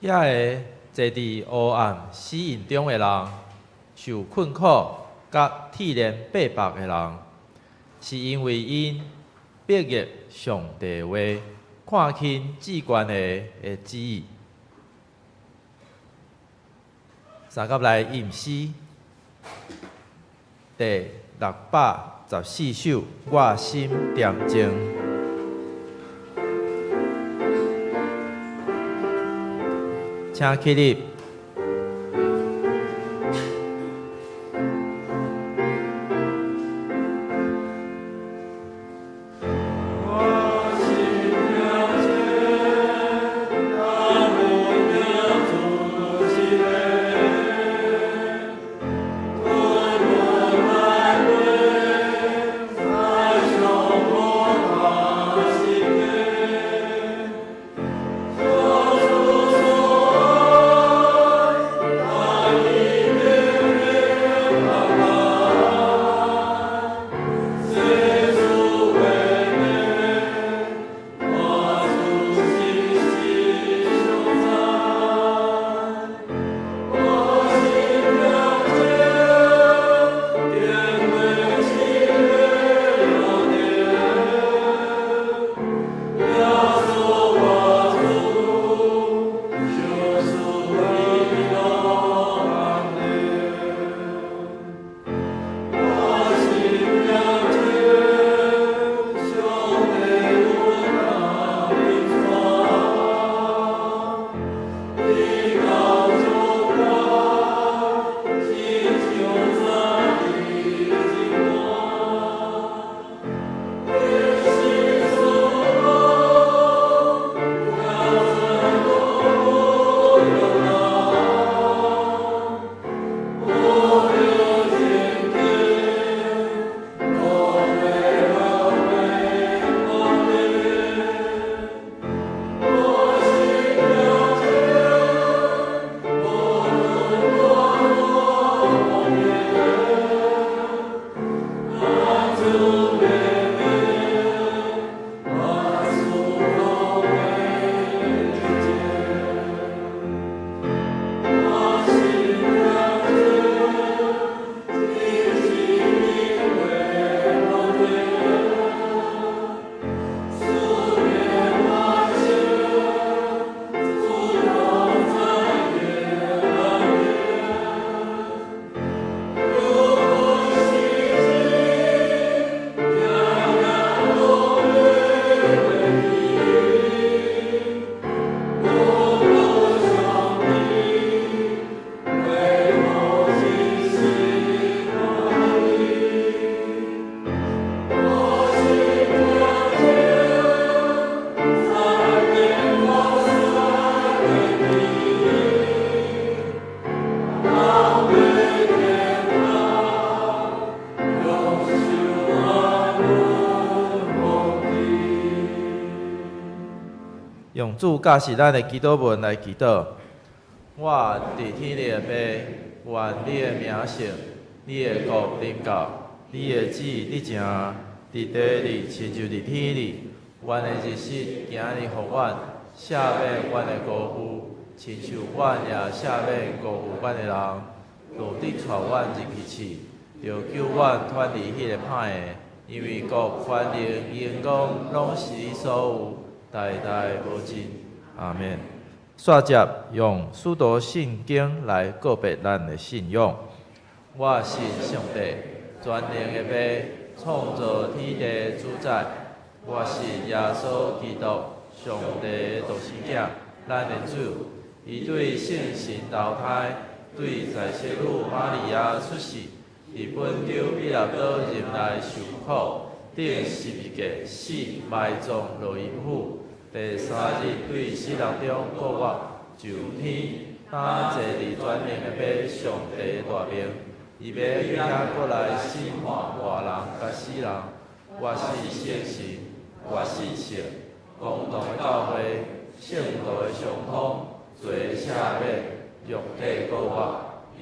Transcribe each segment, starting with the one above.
遐个坐佇黑暗死蔭中的人，受困苦佮鐵鏈縛縛的人，是因為𪜶悖逆上帝話，看輕至懸的的旨意。相佮來吟詩，第614首，我心恬靜。請起立。用主教示咱的祈禱文來祈禱。我佇天裡的父，願你的名聖，你的國臨到，你的旨意得成，佇地裡親像佇天裡。阮的日食今日予阮，赦免阮的辜負，親像阮也赦免辜負阮的人。毋得帶阮入去試，著救阮脫離彼个歹的，因為國、權能、榮光，攏是你所有，代代無盡。阿們。煞接用使徒信經來告白咱的信仰。我信上帝，全能的父，創造天地主宰。我信耶穌基督，上帝的獨生囝，咱的主。伊對聖神投胎，對在聖女瑪利亞出世，佇本丟彼拉多任內受苦，釘十字架死，埋葬落陰府，第三日對死人中復活，上天，擔坐佇全能的父上帝大爿，伊欲去遐閣來審判活人佮死人。我信聖神，我信聖，公同的教會，聖徒的相通，罪的赦免，肉體復活，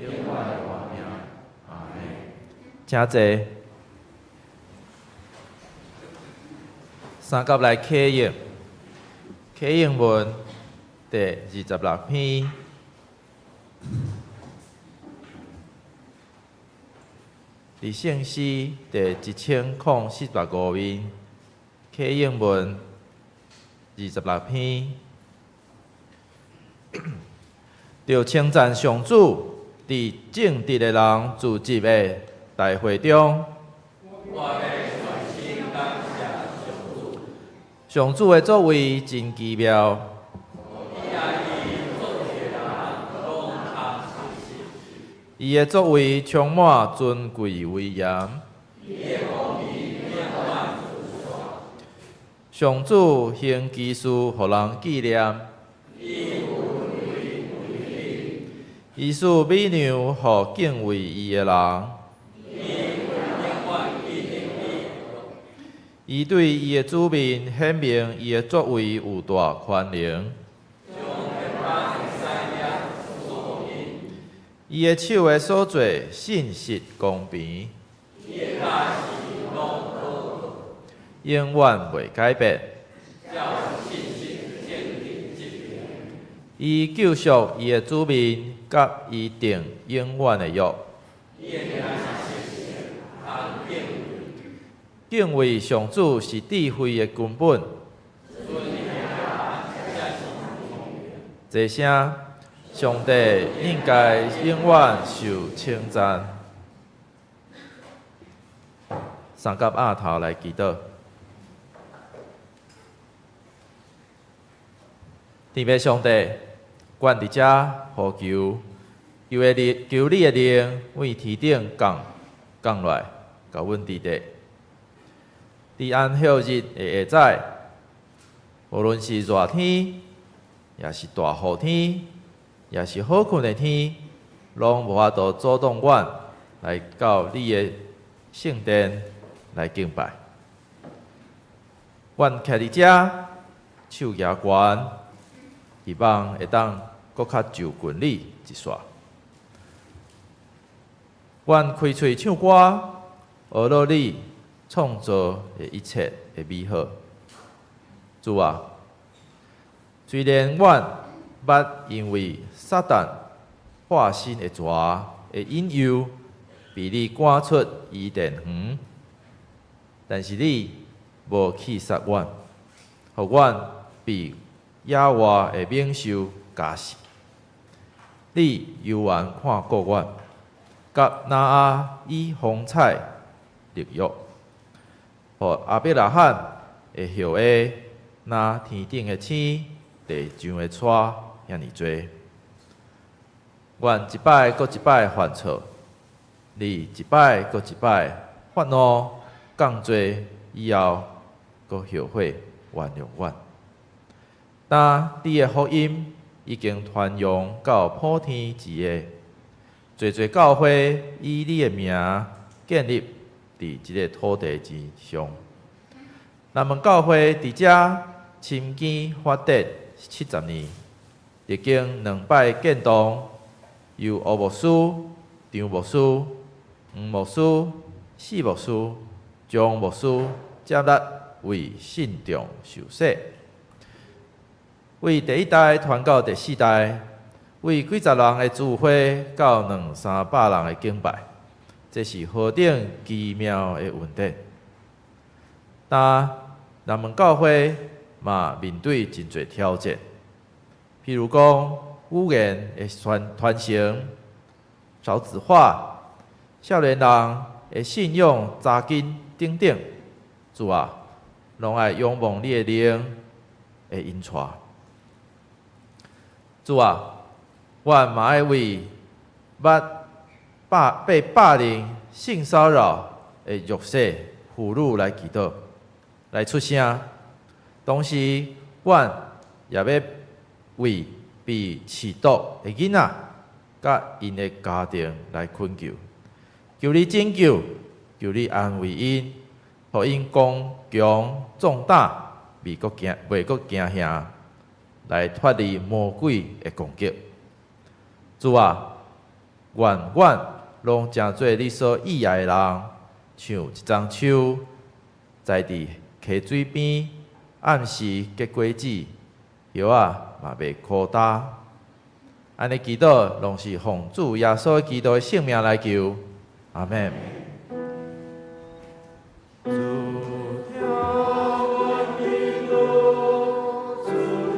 永遠的活命。阿們。請坐。相佮來啟應，啟應文。第26篇。佇聖詩第1045面，啟應文二十六篇，著稱讚上主，佇正直的人聚集的大會中。上主的作為真奇妙。伊的作為充滿尊貴威嚴。上主行奇事，予人紀念。伊賜美糧予敬畏伊的人。伊對伊的子民顯明伊的作為有大權能。伊的手的所做信實公平，永遠袂改變。伊救贖伊的子民，佮伊訂永遠的約。敬畏上主是智慧的根本。齊聲，上帝應該永遠受稱讚。三甲額頭來祈禱。天父上帝，阮佇遮呼求，求的靈，求你的靈為天頂降降落來，共阮佇咧。佇安息日的下早，無論是熱天，抑是大雨天，抑是好睏的天，攏無法度阻擋阮來到你的聖殿來敬拜。阮徛佇遮，手舉懸，希望會當閣較就近你一煞。阮開喙唱歌，學樂你創造的一切的美好。主啊，雖然阮捌因為撒旦化身的蛇的引誘，被你趕出伊甸園，但是你無棄殺阮，予阮被野外的猛獸咬死。你猶原看顧阮，佮挪亞以風采立約，予亞伯拉罕的後裔若天頂的星、地上的沙遐爾濟。阮一擺閣一擺犯錯，你一擺閣一擺發怒降罪以後，閣後悔原諒阮。當你的福音已經傳揚到普天之下，濟濟教會以你的名建立佇這个土地之上。南門教會佇遮深耕發展70年，歷經兩擺變動，由吳牧師、張牧師、黃牧師、四牧師、張牧師接力為信眾受洗。為第一代傳到第四代，為幾十人的聚會到兩三百人的敬拜，這是何等奇妙的恩典！但南門教會嘛面對真濟挑戰，譬如講語言的傳傳承、少子化、少年人的信仰扎根等等，主啊，攏愛仰望你的靈的引帶。主啊，阮嘛愛為捌霸被霸凌、性騷擾的弱勢婦女來祈禱，來出聲。同時，阮也欲為被飼毒的囡仔，佮𪜶的家庭來懇求，求你拯救，求你安慰𪜶，予𪜶剛強壯膽，袂閣驚，袂閣驚嚇，來脫離魔鬼的攻擊。主啊，願阮攏成做你所喜愛的人，像一欉樹栽佇溪水邊，按時結果子，葉仔嘛袂枯焦。按呢祈禱，攏是奉主耶穌基督的聖名來求，阿們。主聽阮祈禱，主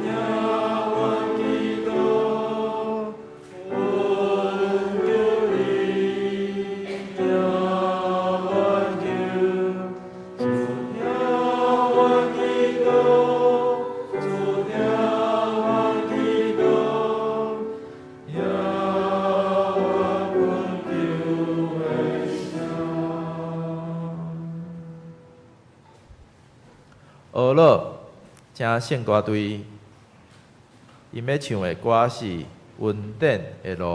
聽阮祈禱，阮求你聽阮求，主聽阮祈禱，主聽阮祈禱，聽阮懇求的聲。呵咾，請聖歌隊，𪜶欲唱的歌是《恩典的路》。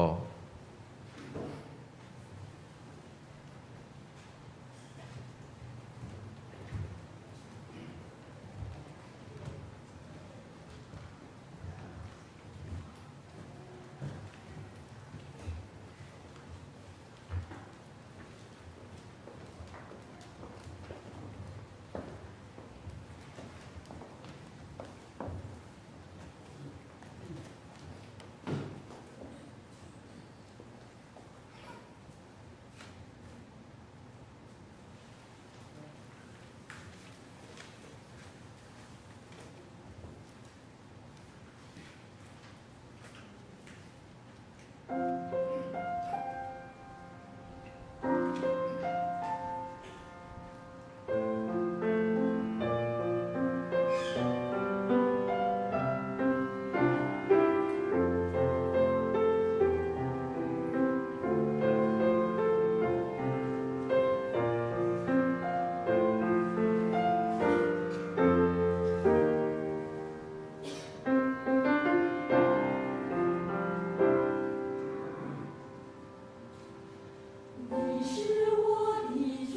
你是我的主，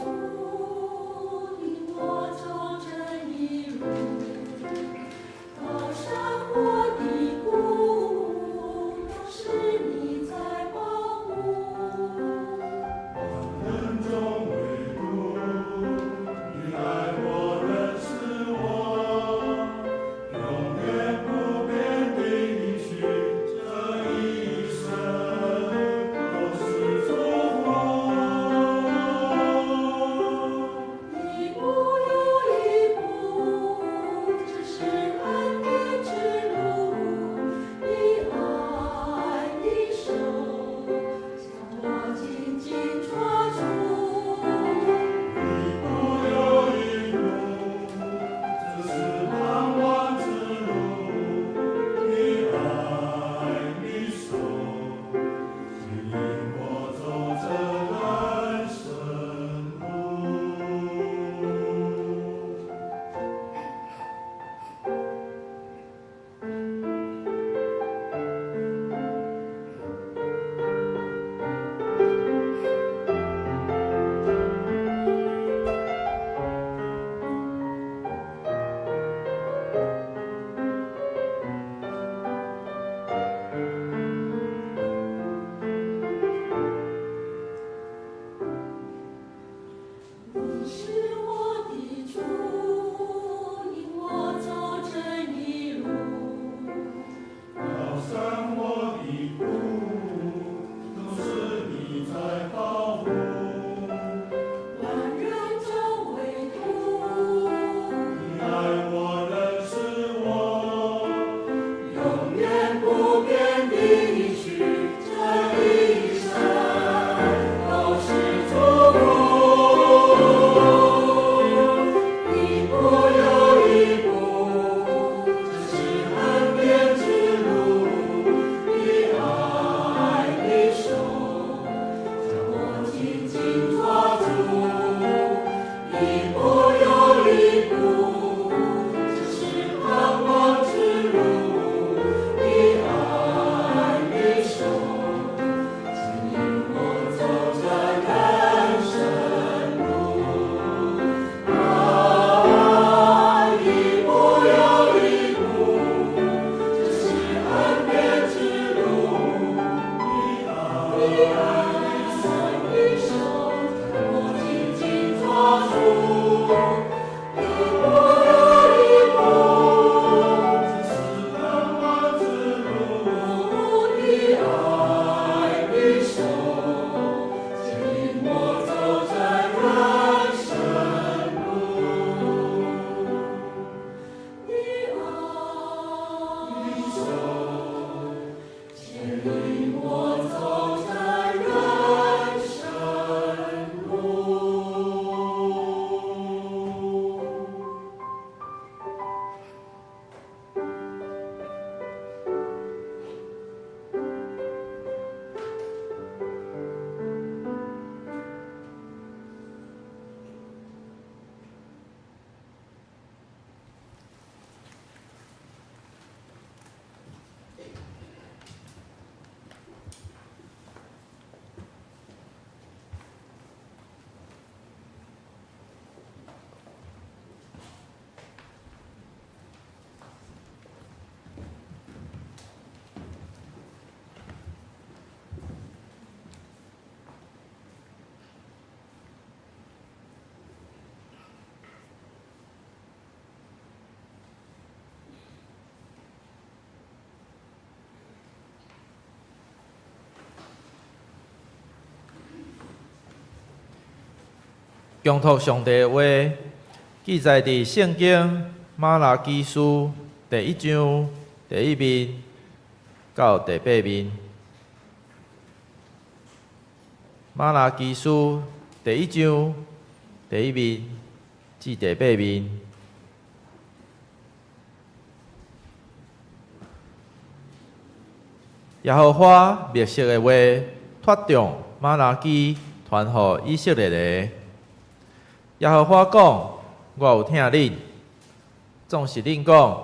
引我走這義路，高山或低谷，都是你在保護。萬人中唯獨你愛我認識我，永遠不變的應許，這一生都是祝福。一步又一步，這是恩典之路，你愛的手將我緊緊抓住。一步又一步，這是盼望之路，你愛的手牽引我走這人生路。你是我的主，引我走這義路。高山或低谷，都是你在保護。萬人中唯獨你愛我認識我，永遠不變的應許，這一生都是祝福。一步又一步，這是恩典之路，你愛的手將我緊緊抓住。一步又一步，這是盼望之路，你愛的手牽引我走這人生路。啊，一步又一步，這是恩典之路，你愛的手將我緊緊抓住。一步又一步，這是盼恭讀上帝的話，記載佇聖經瑪拉基書第一章第一面到第八面。瑪拉基書第一章第一面至第八面。耶和華默示的話，託著瑪拉基傳予以色列的。耶和華講：我有疼恁，總是恁講：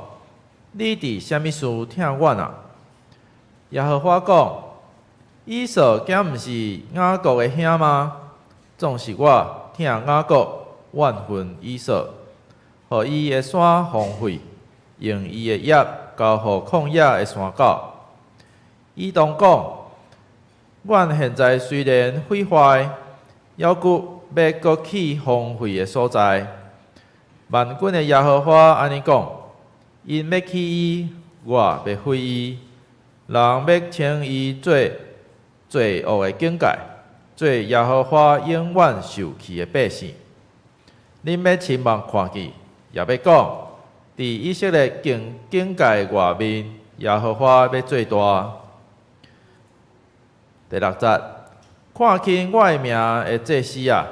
你佇啥物事疼阮啊？耶和華講：以掃敢毋是雅各的兄嗎？總是我疼雅各，怨恨以掃，予伊的山荒廢，用伊的業交予曠野的山狗。伊當講：阮現在雖然毀壞，猶閣欲閣起荒廢的所在。萬軍的耶和華按呢講：𪜶欲棄伊，我欲毀伊；人欲稱伊做罪惡的境界，做耶和華永遠受氣的百姓。恁欲親目看見，也欲講：佇以色列境界外面，耶和華欲做大。第六節，看輕我的名的祭司啊，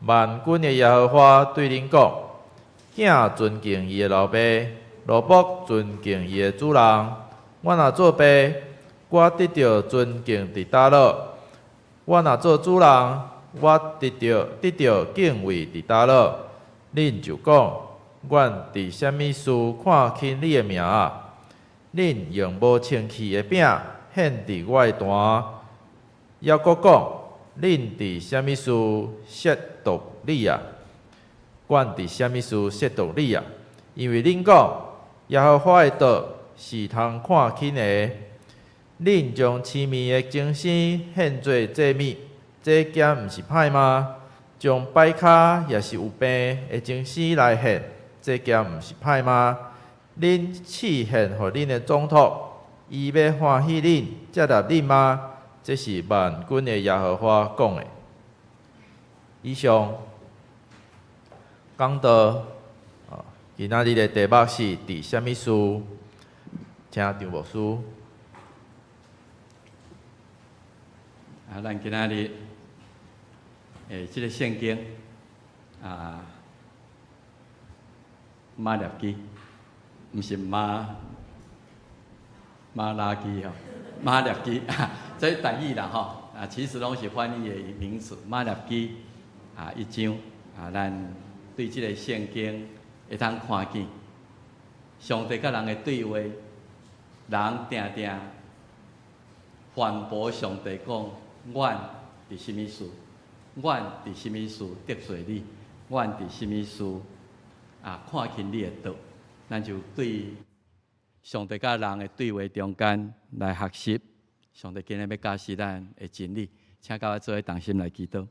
萬軍的耶和華對恁講：囝尊敬伊的老爸，奴僕尊敬伊的主人。我若做爸，我得著尊敬佇佗落；我若做主人，我得著敬畏佇佗落。恁就講：阮佇啥物事看輕你的名啊？恁用無清氣的餅獻佇我的壇。猶閣講：恁佇啥物事褻瀆你啊？阮佇啥物事褻瀆你啊？因為恁講，耶和華的道是通看輕的。恁將痴迷的精神獻做祭物，這敢毋是歹嗎？將擺跤抑是有病的精神來獻，這敢毋是歹嗎？恁試獻予恁的總督，伊欲歡喜恁、接納恁嗎？這是萬軍的耶和華講的。以上講道，今仔日的題目是佇啥物事？請張牧師。啊，咱今仔日這个聖經啊，瑪拉基，毋是瑪拉基吼，瑪拉基，這是台語啦吼，啊，其實攏是翻譯的名詞。瑪拉基啊，一章啊，咱對這个聖經會通看見上帝佮人的對話，人定定反駁上帝講，阮佇啥物事？阮佇啥物事得罪你？阮佇啥物事啊？看輕你的道，咱就對上帝佮人的對話中間來學習。上帝今日欲教示咱的真理，請佮我做伙同心來祈禱。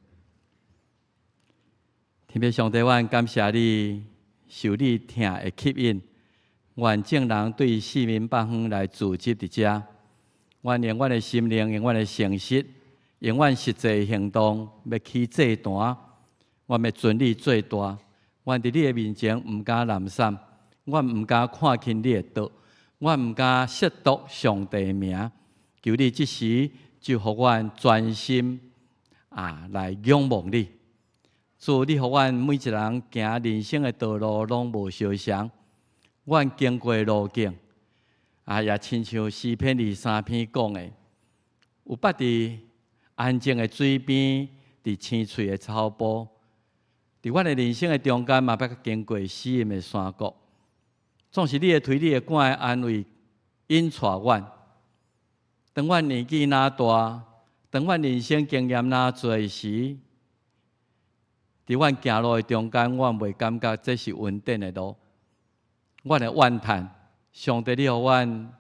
天父上帝，阮感謝你，受你疼的吸引，願眾人對四面八方來聚集佇遮。阮用阮的心靈，用阮的誠實，用阮實際行動，欲起祭壇，阮欲尊你做大。阮佇你的面前毋敢懶散，阮毋敢看輕你的道，阮毋敢褻瀆上帝的名。求你這時就予阮專心啊來仰望你。主，你予阮每一人行人生的道路攏無相仝，阮經過的路徑啊，也親像詩篇23篇講的，有捌佇安靜的水邊，佇青翠的草埔，佇阮的人生的中間嘛，捌經過死蔭的山谷。總是你的杖、你的竿的安慰引帶阮。當阮年紀若大，當阮人生經驗若濟時，佇阮行路的中間，阮袂感覺這是穩定的路。阮會怨嘆，上帝，你予阮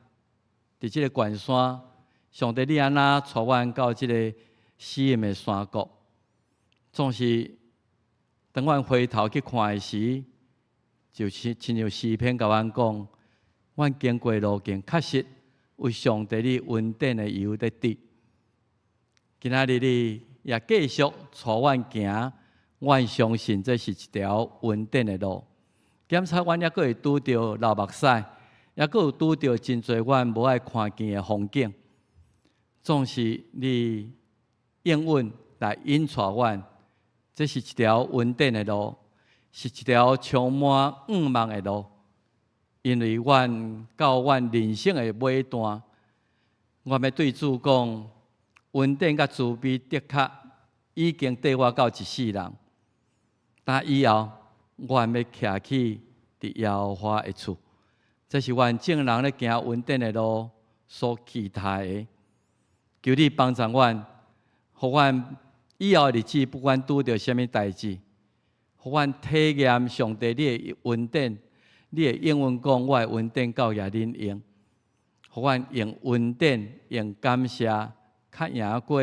佇這个懸山，上帝，你按怎帶阮到這个死蔭的山谷？總是當阮回頭去看的時，就是親像詩篇共阮講，阮經過的路徑確實有上帝你恩典的油佇滴。今仔日你也繼續帶阮行，阮相信這是一條恩典的路。檢查阮猶閣會拄著流目屎，猶閣有拄著真濟阮無愛看見的風景。總是你應允來引帶阮，這是一條恩典的路，是一條充滿向望的路。因為阮到阮人生的尾段，我欲對主講，恩典佮慈悲的確已經綴我到一世人。但以後，阮欲徛起佇耶和華的厝，這是阮眾人咧行恩典的路所期待的。求你幫助阮，予阮以後的日子，不管拄著啥物代誌，予阮體驗上帝你的恩典，你會應允講我的恩典夠額恁用，予阮用恩典、用感謝，較贏過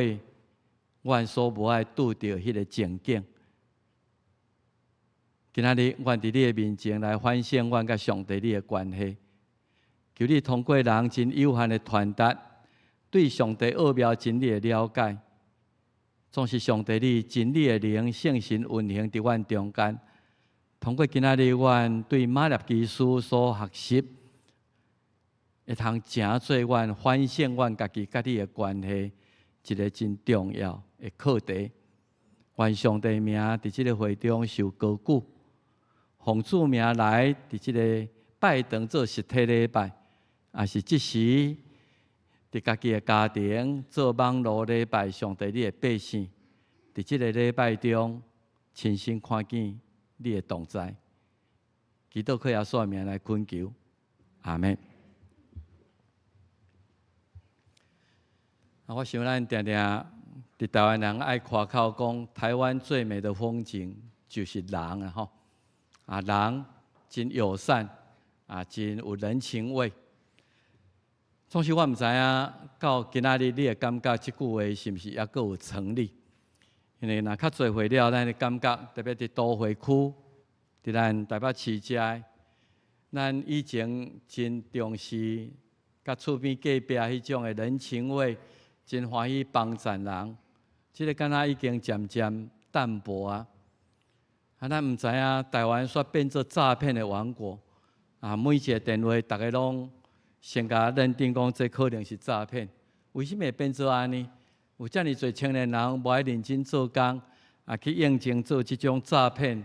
阮所無愛拄著彼个情景。今仔日，阮佇你的面前來反省阮佮上帝你的關係，求你通過人真有限的傳達，對上帝奧妙真理的了解，總是上帝你真理的靈聖神運行佇阮中間。通過今仔日，阮對馬立基書所學習，會通成做阮反省阮家己佮你的關係一个真重要的課題。願上帝名佇這个會中受高舉，奉主名來佇這个拜堂做實體禮拜，抑是這時佇家己的家庭做網路禮拜，上帝你的百姓，佇這个禮拜中親身看見你的同在，祈禱靠耶穌的名來懇求，阿們。啊，我想咱定定佇台灣人愛誇口講，台灣最美的風景就是人啊！吼，啊人真友善，啊真有人情味。總是我毋知影，到今仔日你會感覺這句話是毋是猶閣有成立？因為若較濟歲了，咱會感覺特別佇都會區，佇咱台北市遮，咱以前真重視佮厝邊隔壁彼種的人情味，真歡喜幫贊人。這个敢若已經漸漸淡薄啊！啊，咱毋知影台灣煞變做詐騙的王國啊！每一个電話，逐家攏先共認定講這可能是詐騙。為啥物會變做按呢？有遮爾濟青年人無愛認真做工，啊去應徵做這種詐騙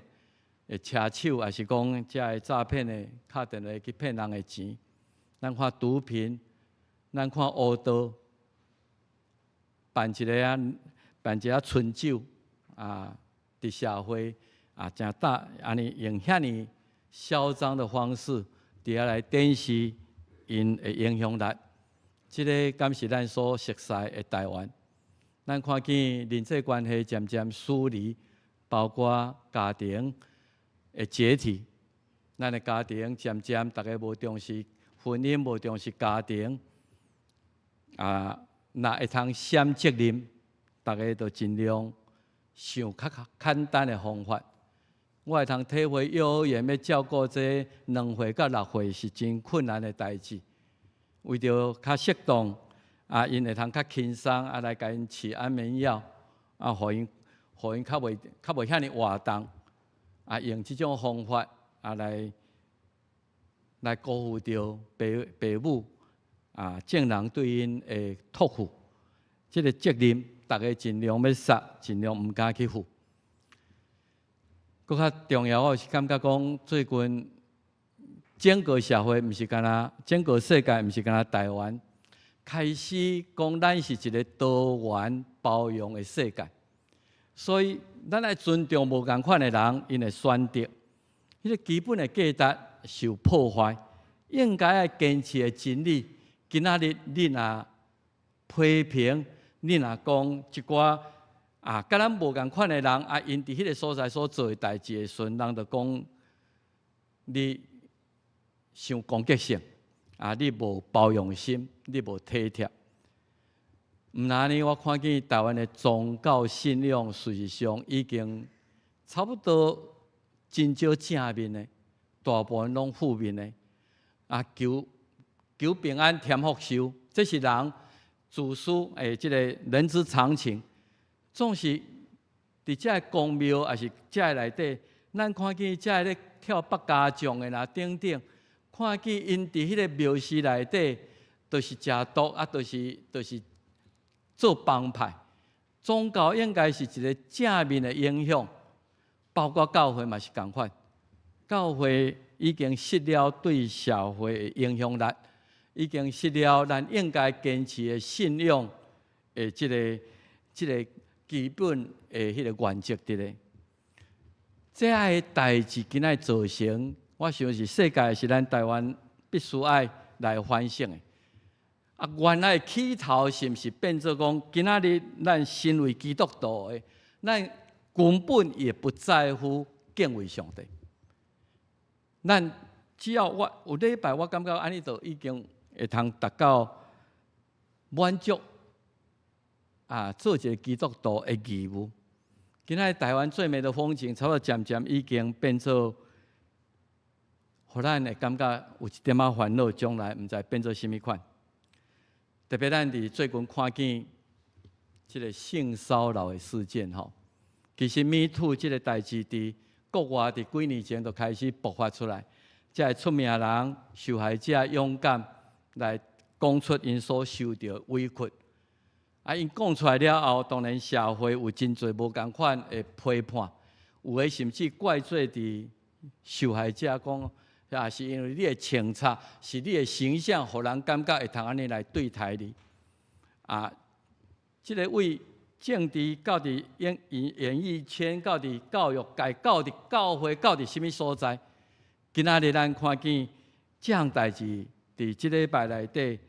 的車手，抑是講遮个詐騙的敲電話去騙人的錢。咱看毒品，咱看烏道，辦一个啊，辦一个春酒啊，佇社會啊，誠大按呢用遐爾囂張的方式，佇遐來展示𪜶的影響力。這个敢是咱所熟悉的台灣？咱看見人際關係漸漸疏離，包括家庭的解體。咱的家庭漸漸逐家無重視婚姻，無重視家庭。啊，若會通閃責任，逐家就盡量想較簡單的方法。我會通體會幼兒園欲照顧這2歲到6歲是真困難的代誌。為著較適當，啊，𪜶會通較輕鬆，啊，來共𪜶飼安眠藥，啊，予𪜶較袂遐爾活動，啊，用這種方法啊來辜負著爸母啊，眾人對𪜶的託付，這个責任，逐家盡量欲捒，盡量毋敢去負。閣較重要，我是感覺講最近整個社會毋是干焦，整個世界毋是干焦台灣，開始講咱是一个多元包容的世界，所以咱愛尊重無仝款的人，𪜶的選擇，彼个基本的價值受破壞，應該愛堅持的真理，今仔日你若批評，你若講一寡啊，佮咱無仝款的人啊，𪜶佇彼个所在所做的代誌的時陣，人就講你傷攻擊性，啊，你無包容心，你無體貼。毋但按呢，我看見台灣的宗教信仰，事實上已經差不多真少正面的，大部分攏負面的。啊，求求平安添福壽，這是人自私的這个人之常情。總是佇遮个宮廟，抑是遮个內底，咱看見遮個咧跳八家將的啦等等，看見𪜶佇彼個廟寺內底，就是食毒啊，就是做幫派。宗教應該是一個正面的影響，包括教會嘛是仝款。教會已經失了對社會的影響力，已經失了咱應該堅持的信仰的這個基本的彼個原則佇咧。這个代誌今仔造成，我想是世界是咱台灣必須愛來反省的。啊，原來起頭是毋是變做講，今仔日咱身為基督徒的，咱根本也不在乎敬畏上帝。咱只要我有禮拜，我感覺按呢就已經會通達到滿足啊，做一個基督徒的義務。今仔日台灣最美的風景，差不多漸漸已經變做，予咱會感覺有一點仔煩惱，將來毋知變做啥物款。特別咱佇最近看見這個性騷擾的事件吼，其實 Me Too 這個代誌佇國外佇幾年前就開始爆發出來，這个出名人受害者勇敢來講出𪜶所受著委屈。啊，𪜶講出來了後，當然社會有真濟無仝款的批判，有的甚至怪罪佇受害者講，也是因為你的穿插，是你的形象，予人感覺會通按呢來對待你。啊，這个為政治到佇演藝圈，到佇教育界，到佇教會，到佇啥物所在？今仔日咱看見這項代誌，佇這禮拜內底，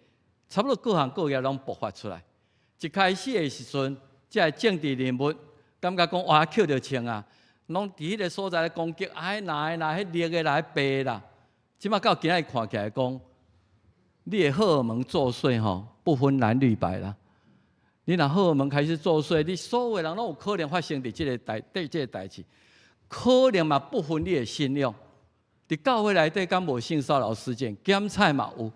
差不多各行各業攏爆發出來。一開始的時陣，這个政治人物感覺講哇，抾著槍啊，攏佇彼个所在咧攻擊，啊，彼藍的啦，彼綠的啦，彼白的啦。這馬到今仔日看起來講，你的荷爾蒙作祟吼，不分藍綠白啦。你若荷爾蒙開始作祟，你所有人攏有可能發生佇這个代對這个代誌，可能嘛不分你的信仰。佇教會內底敢無性騷擾事件，檢採嘛有，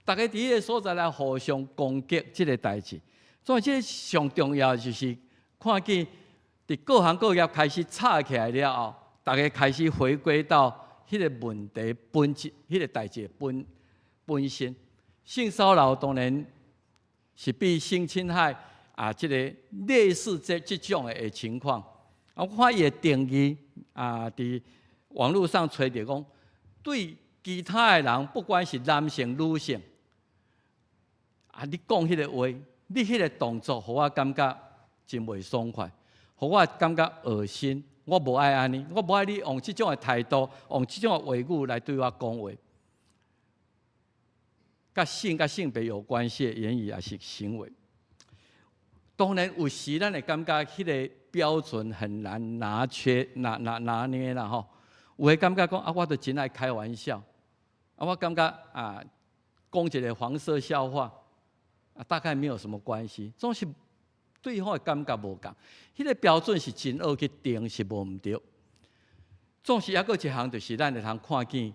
逐家佇彼个所在來互相攻擊這个代誌。所以，這个上重要就是看見佇各行各業開始吵起來了後，逐家開始回歸到彼個問題本質、彼個代誌本身。性騷擾當然是比性侵害啊，這个類似這種的情況。啊，我看伊的定義啊，佇網路上揣著講，對其他的人，不管是男性、女性，啊，你講彼個話，你彼個動作，予我感覺真袂爽快，予我感覺噁心。我無愛按呢，我無愛你用這種的態度，用這種的話語來對我講話。佮性佮性別有關係的言語抑是行為，當然有時咱會感覺彼個標準很難拿捏、拿捏啦吼。有的感覺講啊，我都真愛開玩笑，啊，我感覺啊，講一個黃色笑話，啊，大概沒有什麼關係，總是對方的感覺無仝。彼個標準是真學去定是無毋對。總是猶閣一項，就是咱會通看見，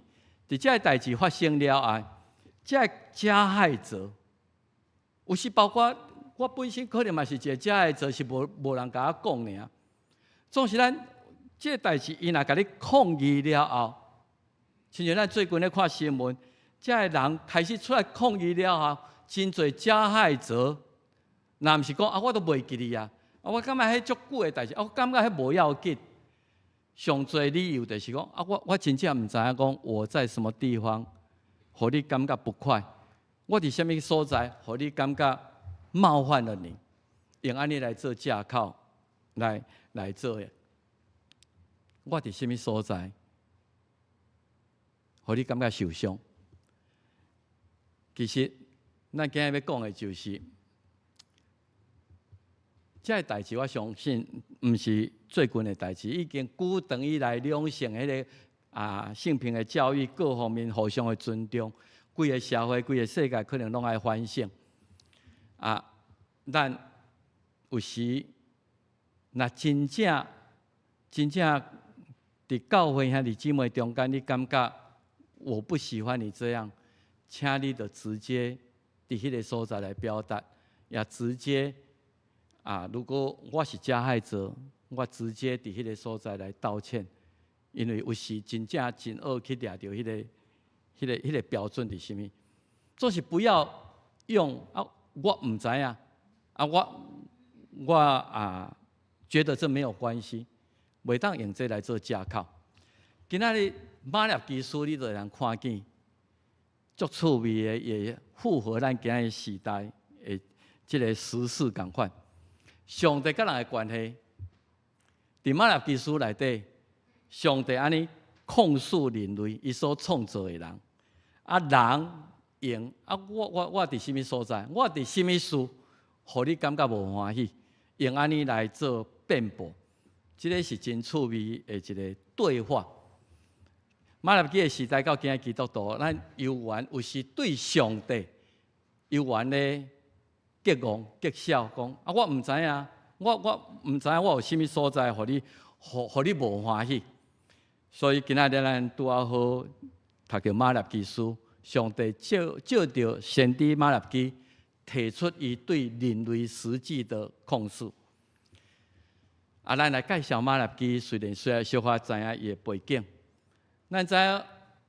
佇這个代誌發生了後，這个加害者，有時包括我本身可能嘛是一個加害者，是無人共我講爾。總是咱這个代誌，伊若共你抗議了後，親像咱最近咧看新聞，這个人開始出來抗議了後，真濟加害者，若毋是講啊，我都袂記你啊，啊，我感覺彼足久的代誌，啊，我感覺彼無要緊。上濟理由就是講啊，我真正毋知影講我在什麼地方，予你感覺不快，我佇啥物所在，予你感覺冒犯了你，用按呢來做借口來做的。我佇啥物所在，予你感覺受傷？其實，咱今日欲講的就是，這个代誌，我相信毋是最近的代誌，已經久長以來兩性彼个啊性平的教育各方面互相的尊重，規个社會、規个世界可能攏愛反省。啊，咱有時若真正真正佇教會兄弟姊妹中間，你感覺我不喜歡你這樣，請你就直接佇彼个所在來表達，也直接啊，如果我是加害者，我直接佇彼个所在來道歉，因為有時真正真惡去掠著彼個標準佇啥物，總是不要用啊，我毋知影，啊我啊覺得這沒有關係，袂當用這來做借口。今仔日馬拉基書你就會通看見，足趣味的，也符合咱今仔日時代的這个時事仝款。上帝佮人的關係，佇馬拉基書內底，上帝按呢控訴人類，伊所創造的人，啊人用啊我佇啥物所在，我佇啥物事，予你感覺無歡喜，用按呢來做辯駁，這个是真趣味的一个對話。馬拉基的時代到今仔基督徒，咱猶原有時對上帝猶原咧激戇激笑，講啊我毋知影，我毋知影我有啥物所在，予你無歡喜。所以今仔日咱拄仔好讀著馬拉基書，上帝藉著先知馬拉基提出伊對人類實際的控訴。啊，咱來介紹馬拉基，雖然小可知影伊的背景。咱知影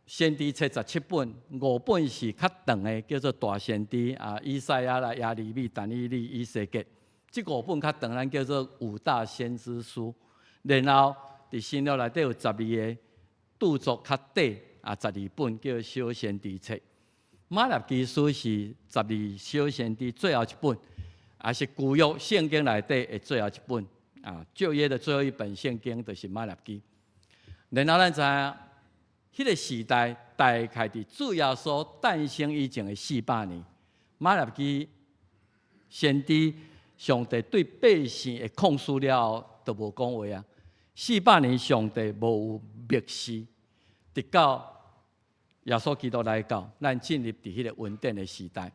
先知冊17本，五本是較長的，叫做大先知啊，以賽亞啦、耶利米、但以理、以西結。這五本較長，咱叫做五大先知書。然後佇新約內底有十二个著作較短啊，十二本叫小先知冊。馬拉基書是十二小先知最後一本，也是舊約聖經內底的最後一本啊。舊約的最後一本聖經就是馬拉基。然後咱知影，彼个時代大概佇主耶穌誕生以前的400年，馬拉基先知上帝對百姓的控訴了後，就無講話啊。四百年上帝無有默示，直到耶穌基督來到，咱進入佇彼个恩典的時代。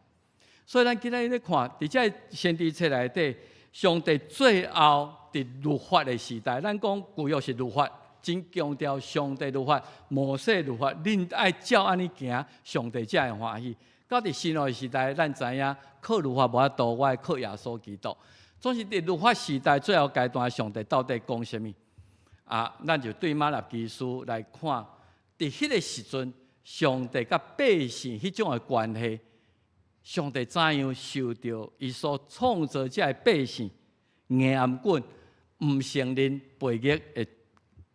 所以咱今仔日咧看，佇這个先知冊內底，上帝最後佇律法的時代，咱講舊約是律法，真強調上帝律法、摩西律法，恁愛照按呢行，上帝才會歡喜。到佇新約時代，咱知影靠律法無法度，我愛靠耶穌基督。總是佇律法時代最後階段，上帝到底講啥物？啊，咱就對馬拉基書來看，佇彼个時陣，上帝佮百姓彼種的關係，上帝怎樣受著伊所創造這个百姓硬頷頸、毋承認背逆的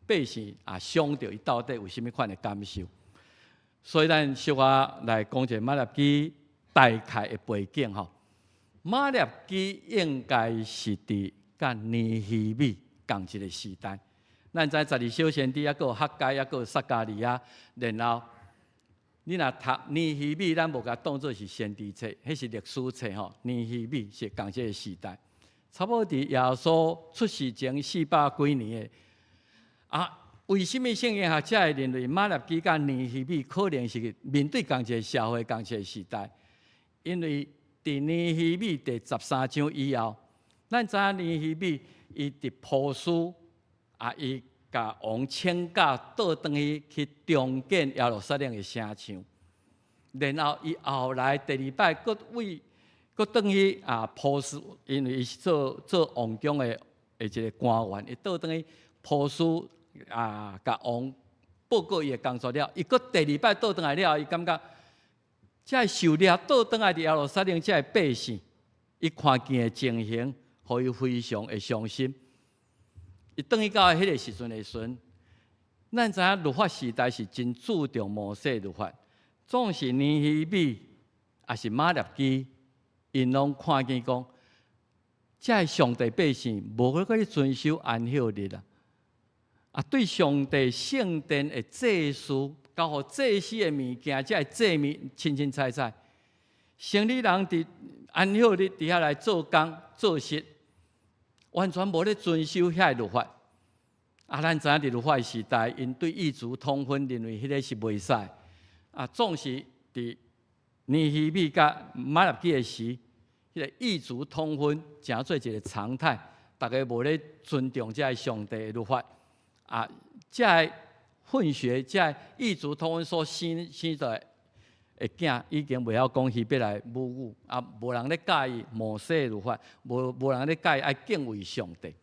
百姓啊，傷著伊到底有啥物款的感受？所以咱小可來講一下馬拉基大概的背景吼。馬拉基應該是佇佮尼希米仝一個時代。咱知十二小先知，抑閣有哈該，抑閣有撒迦利亞，然後你若讀尼希米，咱無共當做是先知冊，彼是歷史冊吼。尼希米是仝這个時代，差不多佇耶穌出世前四百幾年的。啊，為啥物聖經學者會認為馬拉基佮尼希米可能是面對仝一个社會、仝一个時代？因為佇尼希米第13章以後，咱知影尼希米伊佇波斯啊，伊共王請假倒轉去重建耶路撒冷的城牆，然後伊後來第二擺閣為閣轉去啊波斯，因為伊是做王宮的一个官員，伊倒轉去波斯啊，共王報告伊的工作了，伊閣第二擺倒轉來了後，伊感覺這个受掠倒轉來佇耶路撒冷這个百姓，伊看見的情形，予伊非常的傷心。伊轉去到彼个時陣的時陣，咱知影律法時代是真注重摩西律法，總是尼希米，抑是馬拉基，𪜶攏看見講，這个上帝百姓無閣去遵守安息日啦。啊，對上帝聖殿的祭司，交予祭司的物件，這个祭物清清彩彩。生理人佇安息日佇遐來做工做事，完全無咧遵守遐个律法。啊，咱知影佇律法時代，𪜶對異族通婚，認為彼个是袂使。啊，總是佇尼希米佮馬拉基的時，彼个異族通婚成做一个常態，逐家無咧尊重這个上帝的律法。啊，這个混血、這个異族通婚所生出來的囝，已經袂曉講希伯來母語，啊，無人咧教伊摩西律法，無人咧教伊愛敬畏上帝。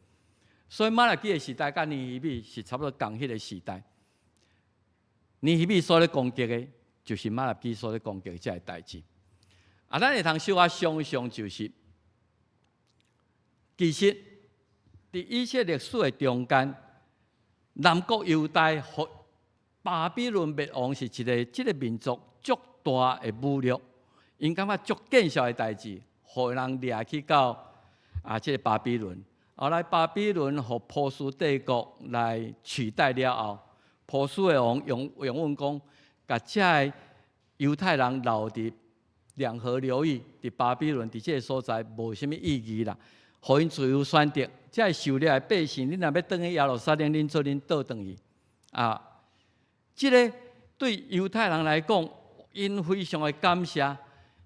所以瑪拉基的時代佮尼希米是差不多仝彼个時代。尼希米所咧攻擊的，就是瑪拉基所咧攻擊的這个代誌。啊，咱會通小可想象，就是其實佇以色列歷史的中間，南國猶大予巴比倫滅亡是一个這个民族足大的侮辱，𪜶感覺足見笑的代誌，予人掠去到啊這个巴比倫。後來巴比倫予波斯帝國來取代了後，波斯的王用用阮講，共這个猶太人留佇兩河流域，佇巴比倫佇這个所在無啥物意義啦，予𪜶自由選擇。這个受掠的百姓，恁若欲轉去耶路撒冷，恁做恁倒轉去。啊，這个對猶太人來講，𪜶非常的感謝。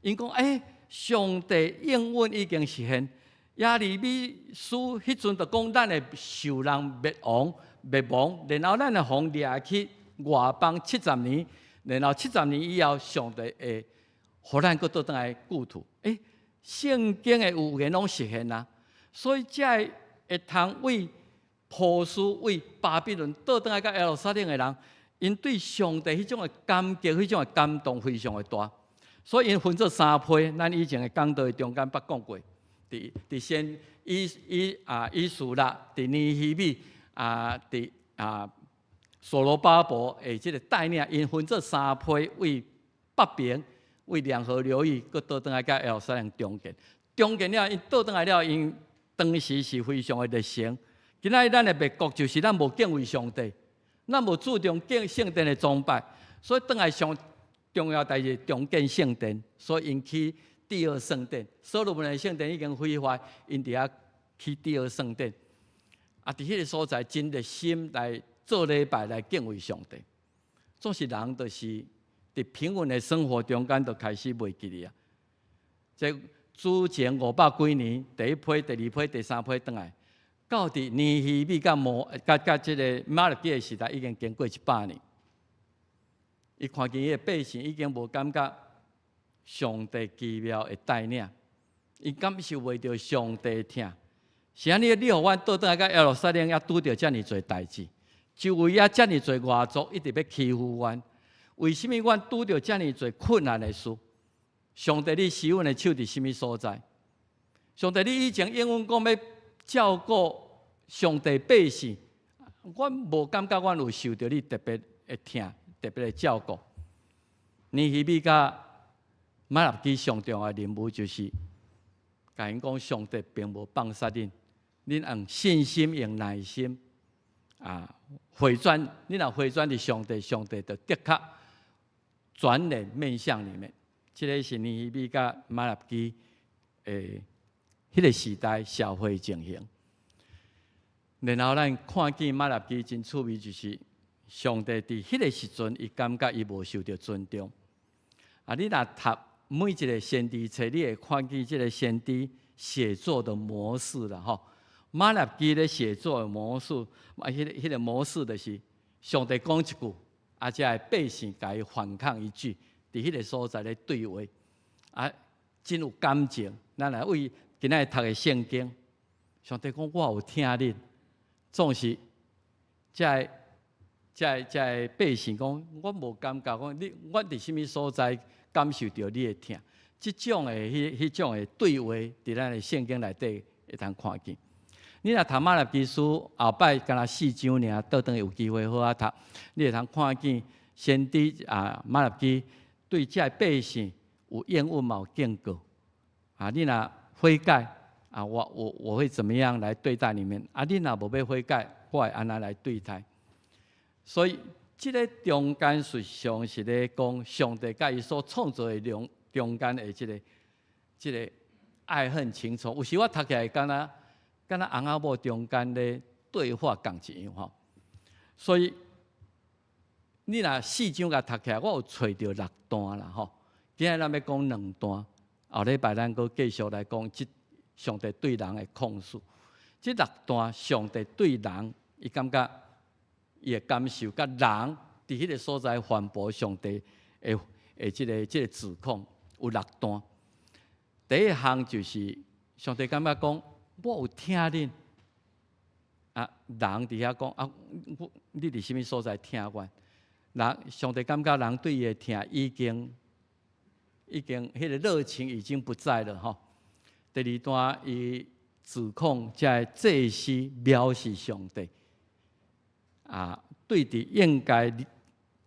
𪜶講：欸，上帝應允已經實現。耶利米書彼陣就講，咱會受人滅亡、滅亡，然後咱會予掠去外邦七十年，然後七十年以後，上帝會予咱閣倒轉來故土。欸，聖經的預言攏實現啊！所以這个會通為波斯、為巴比倫倒轉來到耶路撒冷的人，𪜶對上帝彼種的感激、彼種的感動非常的大。所以𪜶分做三批，咱以前的講道的中間捌講過。佇先以以啊以斯拉，佇尼希米啊，佇啊所羅巴伯的這个帶領，𪜶分做三批，為北邊為兩河流域，閣倒轉來佮耶路撒冷重建。重建了，𪜶倒轉來了，𪜶當時是非常的熱誠。今仔日咱的滅國就是咱無敬畏上帝，咱無注重建聖殿的崇拜，所以轉來上重要代誌重建聖殿，所以𪜶起第二聖殿，所羅門的聖殿已經毀壞，𪜶佇遐起第二聖殿。啊，佇彼个所在真熱心來做禮拜來敬畏上帝。總是人就是佇平穩的生活中間就開始袂記得啊。這主前五百幾年，第一批、第二批、第三批轉來，到佇尼希米佮摩佮佮這个瑪拉基的時代，已經經過100年。伊看見伊的百姓已經無感覺上帝奇妙的帶領，伊感受袂著上帝的疼。是按呢，你予阮倒轉來到耶路撒冷，猶拄著遮爾濟代誌，周圍猶遮爾濟外族一直欲欺負阮。為啥物阮拄著遮爾濟困難的事？上帝，你施阮的手佇啥物所在？上帝，你以前應允講欲照顧上帝百姓，阮無感覺阮有受著你特別的疼，特別的照顧。尼希米佮瑪拉基上重要的任務就是，共𪜶講上帝並無放殺恁，恁用信心、用耐心啊回轉，恁若回轉佇上帝，上帝就的確轉臉面向你們。這个是尼希米佮瑪拉基的彼个時代社會情形。然後咱看見瑪拉基真趣味，就是上帝佇彼个時陣，伊感覺伊無受著尊重。啊，你若讀每一个先知冊，你會看見這个先知寫作的模式啦，吼。瑪拉基咧寫作的模式，啊，彼个模式就是上帝講一句，啊，這个百姓共伊反抗一句，佇彼个所在咧對話，啊，真有感情。咱來為今仔日讀的聖經，上帝講我有疼恁，總是這个、這个、這个百姓講，我無感覺講你，我佇啥物所在感受著你的疼。這種的、彼種的對話，佇咱的聖經內底會通看見。你若讀瑪拉基書後擺，敢若四章爾，倒轉去有機會好好讀，你會通看見先知啊瑪拉基對這个百姓有應允嘛有警告。啊，你若悔改啊，我會怎麼樣來對待你們？啊，你若無欲悔改，我會按怎來對待？所以，這个中間實際上是咧講上帝佮伊所創造的中中間的這個愛恨情仇。有時我讀起來敢若翁仔某中間咧對話仝一樣吼。所以，你若四章共讀起來，我有揣著六段啦吼。今仔咱欲講兩段，後禮拜咱閣繼續來講這上帝對人的控訴。這六段上帝對人，伊感覺伊的感受，佮人佇彼个所在反駁上帝的這個指控有六段。第一項就是上帝感覺講，我有疼恁，啊，啊，人佇遐講啊，你佇啥物所在疼阮？人上帝感覺人對伊的疼已經彼個熱情已經不在了吼。第二段伊指控這个祭司藐視上帝，啊，對佇應該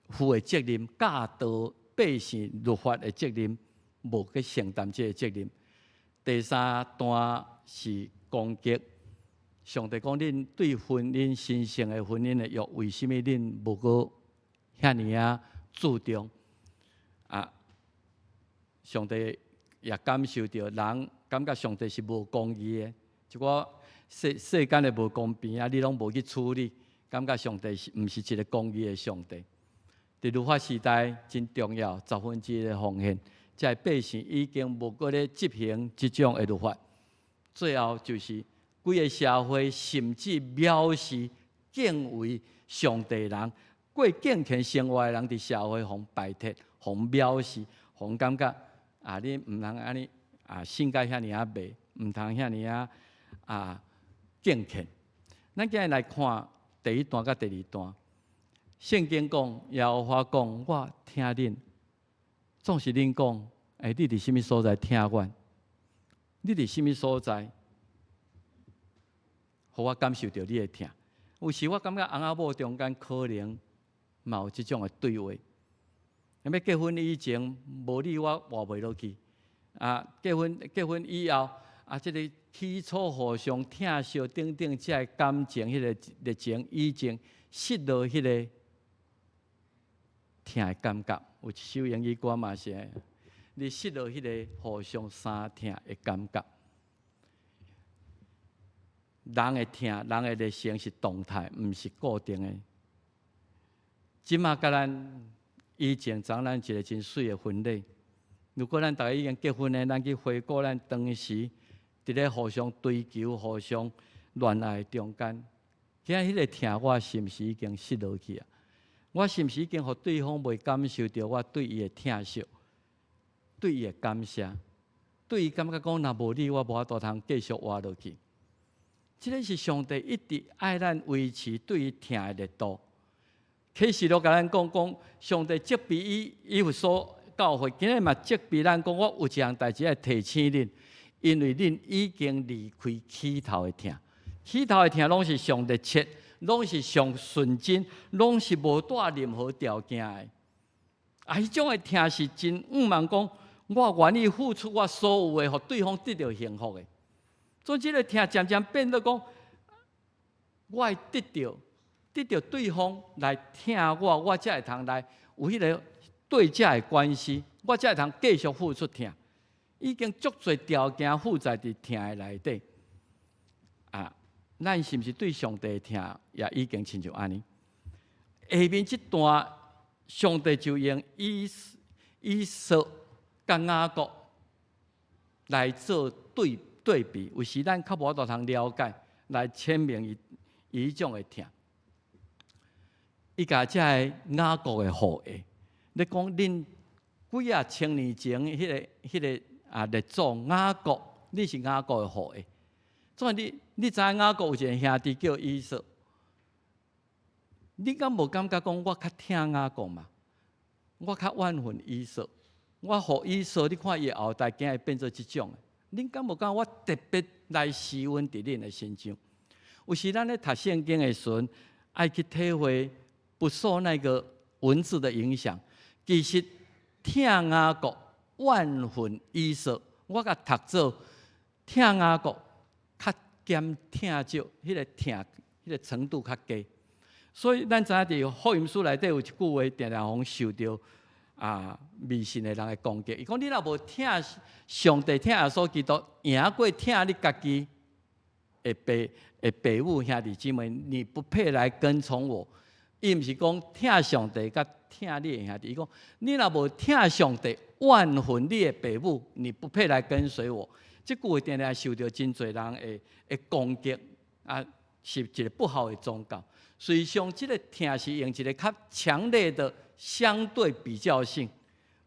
負的責任、教導百姓律法的責任，無去承擔這個責任。第三段是攻擊上帝講：恁對婚姻神聖的婚姻的約，為什麼恁無閣遐爾仔注重？啊，上帝也感受著人感覺上帝是無公義的，一寡世間的無公平啊，你攏無去處理，感覺上帝是毋是一個公義的上帝？佇律法時代真重要，十分之一的奉獻，這个百姓已經無閣咧執行這種的律法。最後就是規个社會甚至藐視敬畏上帝人，過敬虔生活的人，佇社會予排斥、予藐視、予感覺啊，你毋通按呢啊，性格遐爾仔歹，毋通遐爾仔啊敬虔。咱今日來看第一段佮第二段。聖經講，耶和華講，我疼恁，總是恁講，欸，你佇啥物所在疼阮？你佇啥物所在，予我感受著你的疼？有時我感覺翁仔某中間可能嘛有這種的對話。欲結婚以前，無你我活袂落去。啊，結婚以後，啊，這個起初互相疼惜等等，這个感情，彼个熱情已經失落彼个疼的感覺。有一首英語歌嘛是，你失落彼个互相相疼的感覺。人的疼，人的熱情是動態，毋是固定的。這馬佮咱以前，昨咱一個真媠的婚禮。如果咱逐家已經結婚的，咱去回顧咱當時佇咧互相追求、互相戀愛中間，今彼个疼我是毋是已經失落去啊？我是毋是已經予對方袂感受著我對伊的疼惜、對伊的感謝、對伊感覺講，若無你，我無法度通繼續活落去。這个是上帝一直愛咱維持對伊疼的熱度。啟示錄共咱講講，上帝責備以弗所教會，今日嘛責備咱講，我有一項代誌愛提醒恁，因為恁已經離開起頭的疼，起頭的疼攏是上熱切，攏是上純真，攏是無帶任何條件的。啊，彼種的疼是真向望講，我願意付出我所有的，予對方得著幸福的。總之，這个疼漸漸變做講，我會得著對方來疼我，我才會通來有彼个對價的關係，我才會通繼續付出疼。已經足濟條件附在佇疼的內底。啊，咱是毋是對上帝的疼也已經親像按呢？下面這段，上帝就用以掃佮雅各來做對比，有時咱較無法度通了解，來闡明伊彼種的疼。伊共這个雅各的後裔，你講恁幾仔千年前彼个啊列祖雅各，你是雅各的後裔。總是你知影雅各有一个兄弟叫以掃，你敢無感覺講我較疼雅各嘛？我較怨恨以掃，我予以掃，你看伊的後代今會變做這種。恁敢無感覺我特別來施恩佇恁的身上？有時咱咧讀聖經的時陣，愛去體會，不受那個文字的影響。其實疼雅各，怨恨以掃，我共讀做疼雅各較減疼少，彼个疼彼个程度較低。所以咱知影佇福音書內底有一句話，定定予受著啊迷信的人的攻擊。伊講你若無疼上帝、疼耶穌基督，贏過疼你家己的爸母兄弟姊妹，你不配來跟從我。伊毋是講疼上帝佮疼你的兄弟，伊講你若無疼上帝，怨恨你的爸母，你不配來跟隨我。這句話定定受著真濟人的攻擊，啊，是一個不好的宗教。實際上，這个疼是用一個較強烈的相對比較性，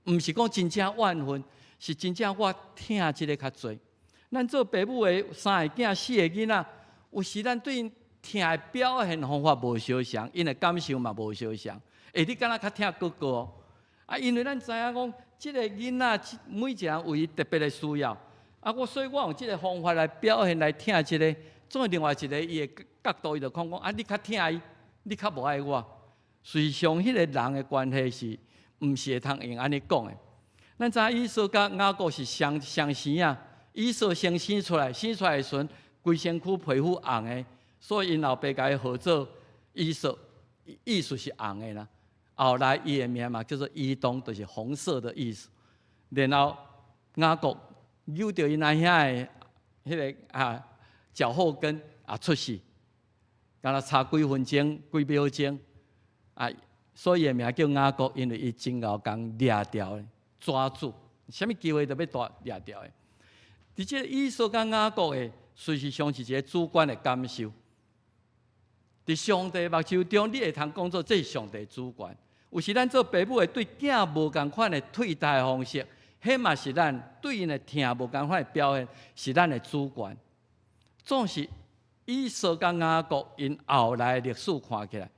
毋是講真正怨恨，是真正我疼這个較濟。咱做爸母的，三个囝、四个囡仔，有時咱對𪜶疼疼的表現方法無相仝，𪜶的感受嘛無相仝。欸，你敢若較疼哥哥哦？啊，因為咱知影講，這个囡仔每一個人有伊特別的需要。啊，我所以我用這个方法來表現來疼這个，總是另外一个伊的角度，伊就看講啊，你較疼伊，你較無愛我。事實上，彼個人的關係是毋是會通用按呢講的？咱知影以掃佮雅各是雙雙生啊，以掃先生出來，生出來的時陣，規身軀皮膚紅的，所以𪜶老爸共伊號做以掃，意思是紅的啦。後來伊的名嘛叫做以東，就是紅色的意思。然後雅各扭著𪜶阿兄的彼个啊腳後跟啊出世，敢若差幾分鐘、幾秒鐘啊，所以伊的名叫雅各，因為伊真𠢕共掠著的抓住，啥物機會都欲帶掠著的。佇這个以掃佮雅各的，事實上是一个主觀的感受。佇上帝目睭中，你會通講做這是上帝主權。有時咱做爸母的對囝無仝款的對待方式，彼嘛是咱對𪜶的疼無仝款的表現，是咱的主觀。總是以掃佮雅各𪜶後來歷史看起來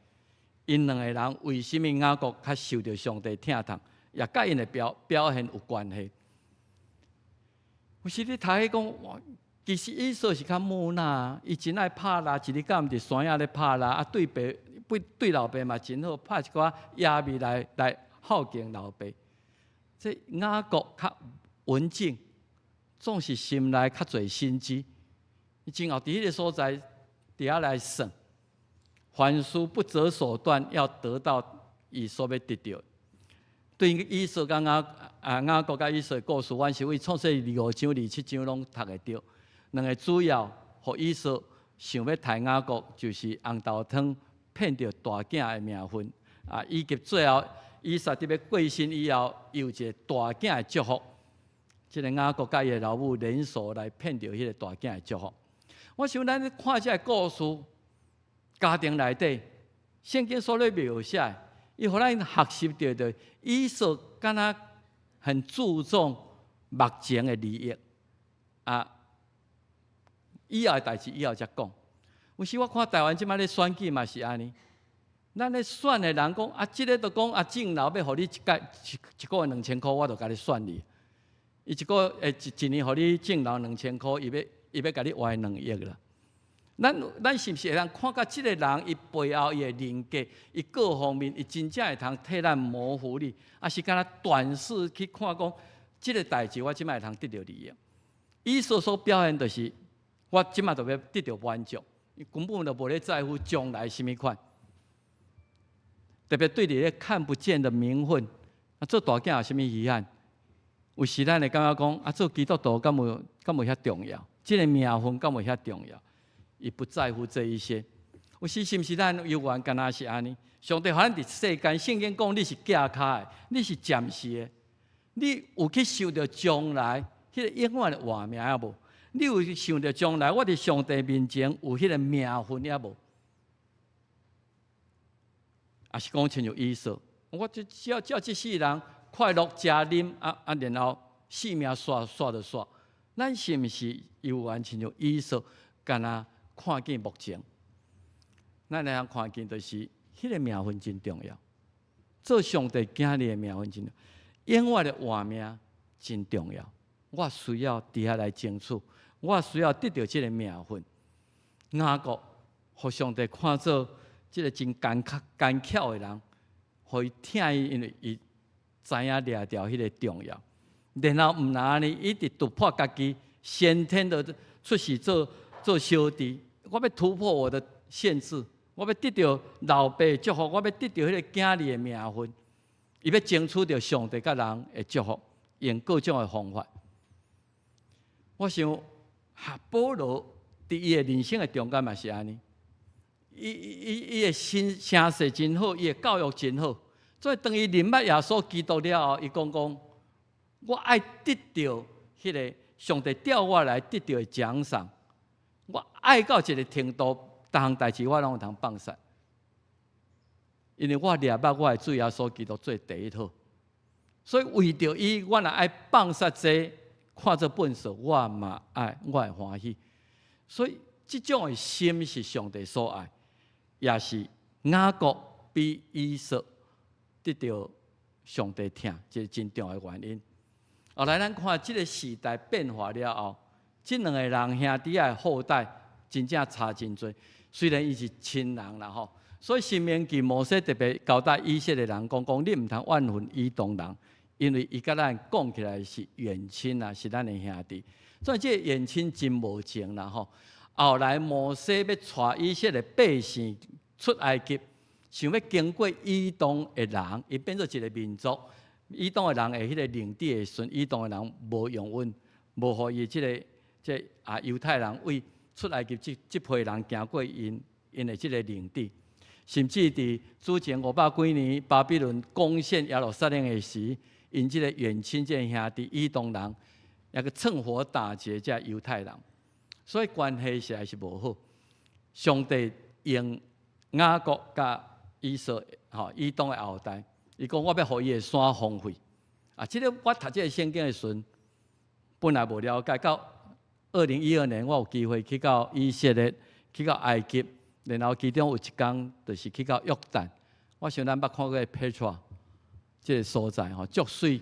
，𪜶兩個人為啥物雅各較受著上帝疼痛，也佮𪜶的表現有關係。有時你讀彼講，其實以掃是較木訥，伊真愛拍獵，一日到晚佇山野咧拍獵，啊對爸對老爸嘛真好，拍一寡野味來孝敬老爸。這雅各較文靜，總是心內較濟心機。伊真𠢕佇彼个所在，佇遐來算，凡事不擇手段，要得到伊所欲得著。對以掃佮雅各佮以掃的故事，阮是對創世25章、27章攏讀會著。兩个主要，予以掃想欲刣雅各，就是紅豆湯騙著大囝的名分啊，以及最後以撒佇欲過身以後，有一个大囝的祝福。這个雅各佮伊的老母聯手來騙著彼个大囝的祝福。我想咱咧看這个故事，家庭內底，聖經所咧描寫的，伊予咱學習著的，以掃敢若很注重目前的利益啊。以後的代誌以後才講。有時我看台灣這擺咧選舉嘛是按呢，咱咧選的人講啊，這个就講啊，政老欲予你一屆一一個月2000箍，我就共你選你。伊一個月一年予你政老2000箍，伊欲共你挖2億啦。咱是毋是會通看到這个人伊背後伊的人格，伊各方面，伊真正會通替咱謀福利，抑是敢若短視去看講，這个代誌我這擺會通得著利益。以掃所表現就是，我這擺就欲得著滿足，伊根本就無咧在乎將來啥物款。特別對佇咧看不見的名分，啊，做大囝有啥物遺憾？有時咱會感覺講，啊，做基督徒敢有遐重要？這个名分敢有遐重要？伊不在乎這一些。有時是毋是咱猶原敢若是按呢？上帝予咱佇世間，聖經講你是寄跤的，你是暫時的，你有去想著將來彼个永遠的活命抑無？你有想著將來我佇上帝面前有彼个名分抑無？抑是講親像以掃，我就只要叫這世人快樂食啉啊啊，然後性命煞煞就煞。咱是毋是猶原親像以掃，敢若看見目前？咱會通看見就是彼个名分真重要，做上帝囝兒的名分真重要，永遠的活命真重要。我需要佇遐來爭取，我需要得著這个名分。雅各予上帝看做這个真奸巧的人，予伊疼伊，因為伊知影掠著彼个重要。然後毋但按呢，伊直突破家己先天的出世做小弟，我欲突破我的限制，我欲得著老爸祝福，我欲得著彼个囝兒的名分，伊欲爭取著上帝佮人的祝福，用各種的方法。我想，保羅佇伊的人生的中間嘛是按呢，伊的心聲勢真好，伊的教育真好，所以當伊認捌耶穌基督了後，伊講講，我愛得著彼个上帝召我來得著的獎賞，我愛到一个程度，逐項代誌我攏有通放殺，因為我掠目我的主耶穌基督做第一好，所以為著伊，我若愛放殺這個，看做糞掃，我嘛愛，我會歡喜。所以這種的心是上帝所愛，也是雅各比以掃得著上帝疼，這個真重要的原因。後來咱看這個時代變化了後，這兩个人兄弟仔的後代真正差真濟。雖然伊是親人啦吼，所以申命記摩西特別交代以色列人講講，你毋通怨恨以東人，因為伊佮咱講起來是遠親啊，是咱的兄弟。所以這個遠親真無情啦吼。後來摩西欲帶以色列百姓出埃及，想欲經過以東的人，伊變做一個民族。以東的人的彼個領地的時陣，以東的人無容允，無予伊這个這啊猶太人為出埃及這這批人行過𪜶𪜶的這個領地，甚至佇主前五百幾年巴比倫攻陷耶路撒冷的時，𪜶這個遠親這個兄弟以東人，猶閣趁火打劫這猶太人，所以關係實在是無好。上帝用雅各佮以掃吼以東的後代，伊講我欲予伊的山荒廢。啊，這个我讀這个聖經的時陣，本來無了解，到2012年我有機會去到以色列，去到埃及，然後其中有一工就是去到約旦。我想咱捌看過 Petra 這个所在吼，足媠。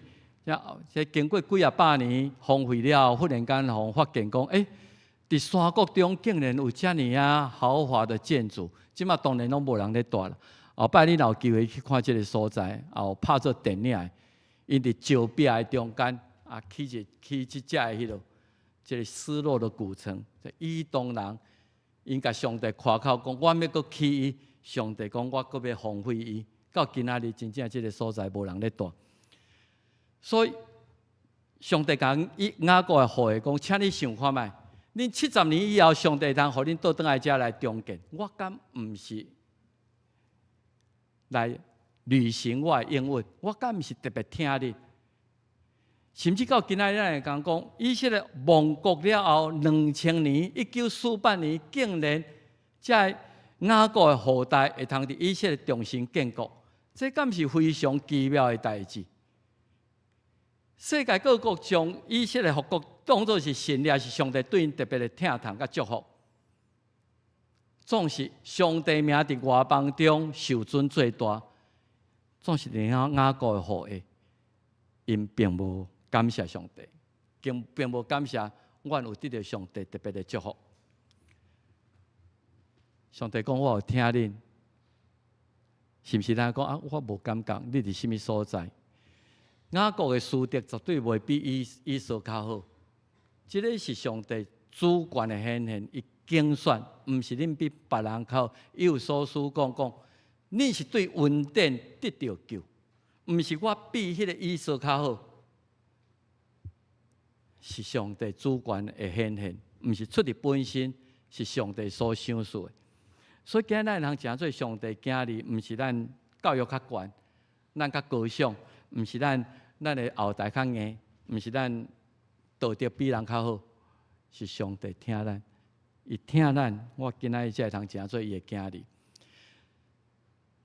這經過幾仔百年荒廢了後，忽然間予發現講，欸，佇山谷中竟然有遮爾仔豪華的建築，這馬當然攏無人咧蹛啦。後擺你若有機會去看這个所在，也有拍做電影的，𪜶佇石壁的中間啊，起一起這只的彼落，這个失落的古城，以東人𪜶共上帝誇口講，我欲閣起伊，上帝講我閣欲荒廢伊，到今仔日真正這个所在無人咧蹛。所以上帝共以雅各的後裔講，請你想看覓，恁70年以後，上帝通予恁倒轉來遮來重建，我敢毋是來履行我的應允？我敢毋是特別疼恁？甚至到今仔日，咱會講講，以色列亡國了後2000年，1948年，竟然這雅各的後代會通佇以色列重新建國，這敢是非常奇妙的代誌？世界各國將以色列復國當作是神蹟，是上帝對𪜶特別的疼痛佮祝福。總是上帝名佇外邦中受尊最大，總是佇雅各的後裔，𪜶並無感謝上帝，並無感謝阮有得著上帝特別的祝福。上帝講我有疼恁，是毋是咱講啊？我無感覺，你佇啥物所在？雅各的師德絕對袂比以掃較好。這个是上帝主權的顯現，伊揀選，毋是恁比別人較好。以弗所書講講，恁是對恩典得著救，毋是我比彼个以掃較好，是上帝主權的顯現，毋是出佇本身，是上帝所賞賜的。所以今日咱通成做上帝囝兒，毋是咱教育較懸，咱較高尚，毋是咱的後台較硬，毋是咱道德比人較好，是上帝疼咱，伊疼咱，我今仔日才會通成做伊的囝兒。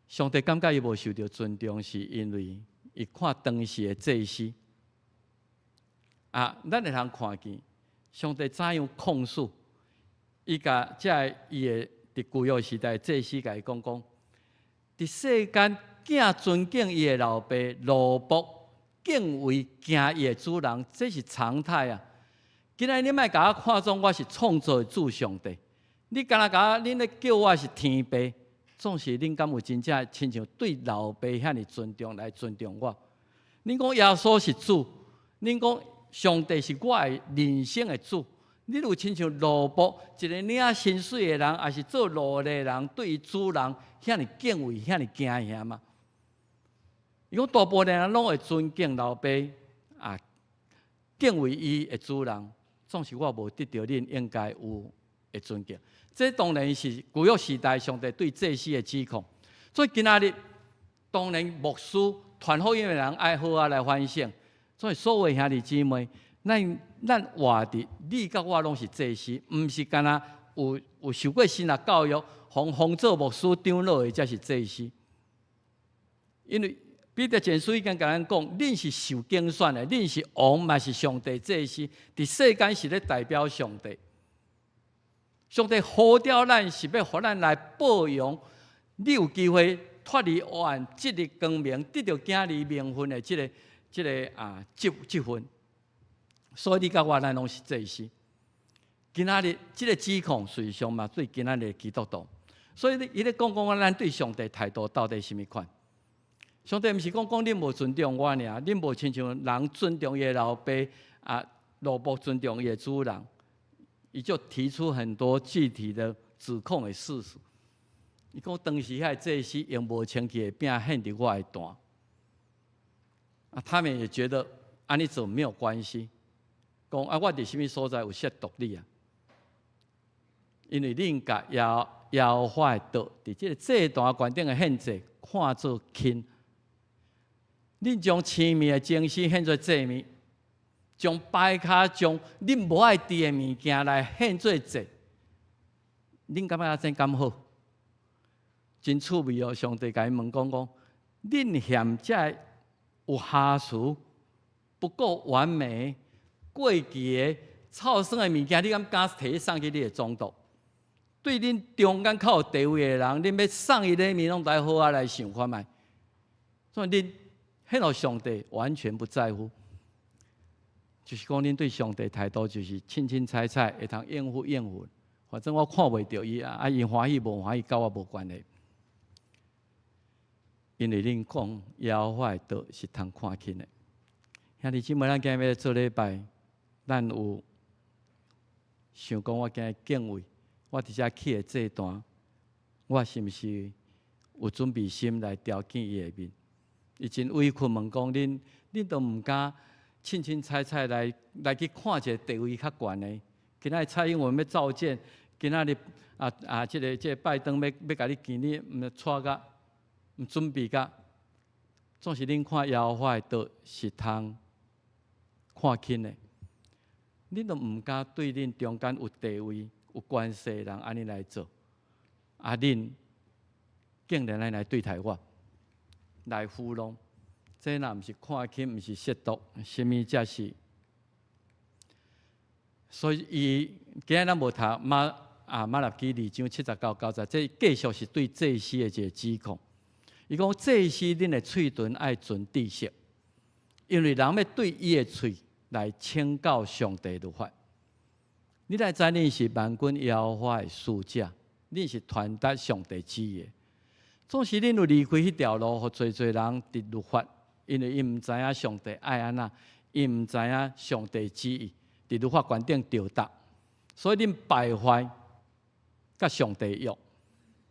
上帝感覺伊無受著尊重，是因為伊看當時的祭司。啊，咱會通看見上帝怎樣控訴，伊共這个伊的佇舊約時代祭司共伊講講，佇世間囝尊敬伊的老爸，奴僕敬畏驚伊的主人，這是常態啊！今仔日你莫共我看做我是創造的主上帝，你敢若共我，恁咧叫我是天父，總是恁敢有真正親像對老爸遐爾尊重來尊重我？恁講耶穌是主，恁講上帝是我的人生的主，你有親像奴僕一个領薪水的人，抑是做奴隸的人，對伊主人遐爾敬畏、遐爾驚嚇嗎？伊講大部分人攏會尊敬老爸啊，敬畏伊的主人，總是我無得著恁應該有的尊敬。這當然是舊約時代上帝對祭司的指控。所以今仔日當然牧師傳福音的人愛好好來反省。所以所有兄弟姊妹，咱活佇你佮我攏是祭司，毋是干焦有受過神學教育，予封做牧師長老的才是祭司。因為彼得前書已經共咱講，恁是受揀選的，恁是王，嘛是上帝祭司，佇世間是咧代表上帝。上帝呼召咱是欲予咱來報揚，你有機會脫離黑暗，進入光明，得著囝兒名分的這個啊這份。所以你佮我咱攏是祭司。今仔日這個指控實際上嘛對今仔日基督徒。所以你伊咧講講咱對上帝態度到底啥物款？上帝毋是講講恁無尊重我爾，恁無親像人尊重伊的老爸啊，奴僕尊重伊的主人，伊就提出很多具體的指控的事實。伊講當時遐祭司用無清氣的餅獻佇我的壇，啊，他們也覺得按呢做沒有關係，講啊，我佇啥物所在有褻瀆你啊？因為恁共耶和華的道，佇這個祭壇懸頂的獻祭看做輕。恁將青物的祭司獻做祭物，將掰跤將恁無愛食的物件來獻做祭，恁感覺這敢好？真趣味哦！上帝共伊問講講，恁嫌這有瑕疵、不夠完美、過期的、臭酸的物件，你敢敢提送去你的總督？對恁中間較有地位的人，恁欲送伊禮物，攏愛好好來想看覓。所以恁獻予上帝完全不在乎，就是講恁對上帝態度就是凊凊彩彩，會通應付應付。反正我看袂著伊啊，啊伊歡喜無歡喜，佮我無關係。因為恁講耶和華的道是通看輕的。兄弟姊妹，咱今日欲做禮拜，咱有想講我今日敬畏，我佇遮起的祭壇，我是毋是有準備心來朝見伊的面？伊真委屈問講，恁都毋敢凊凊彩彩來去看一個地位較懸的。今仔日蔡英文欲召見，今仔日啊啊，這個拜登欲共你見，你毋帶甲毋準備甲，總是恁看耶和華的道是通看輕的，恁都毋敢對恁中間有地位、有關係的人按呢來做，啊，恁竟然來對待我，來糊弄，這若毋是看輕，毋是褻瀆，啥物才是？所以伊今日咱無讀馬拉基二章七節到九節，這繼續是對祭司的一個指控。伊講祭司恁的喙唇愛存知識，因為人欲對伊的喙來請教上帝律法。你來知恁是萬軍耶和華的使者，恁是傳達上帝旨意的。總是恁有離開彼條路，予濟濟人佇律法，因為伊毋知影上帝愛按怎，伊毋知影上帝旨意，佇律法懸頂著踏，所以恁敗壞佮上帝約，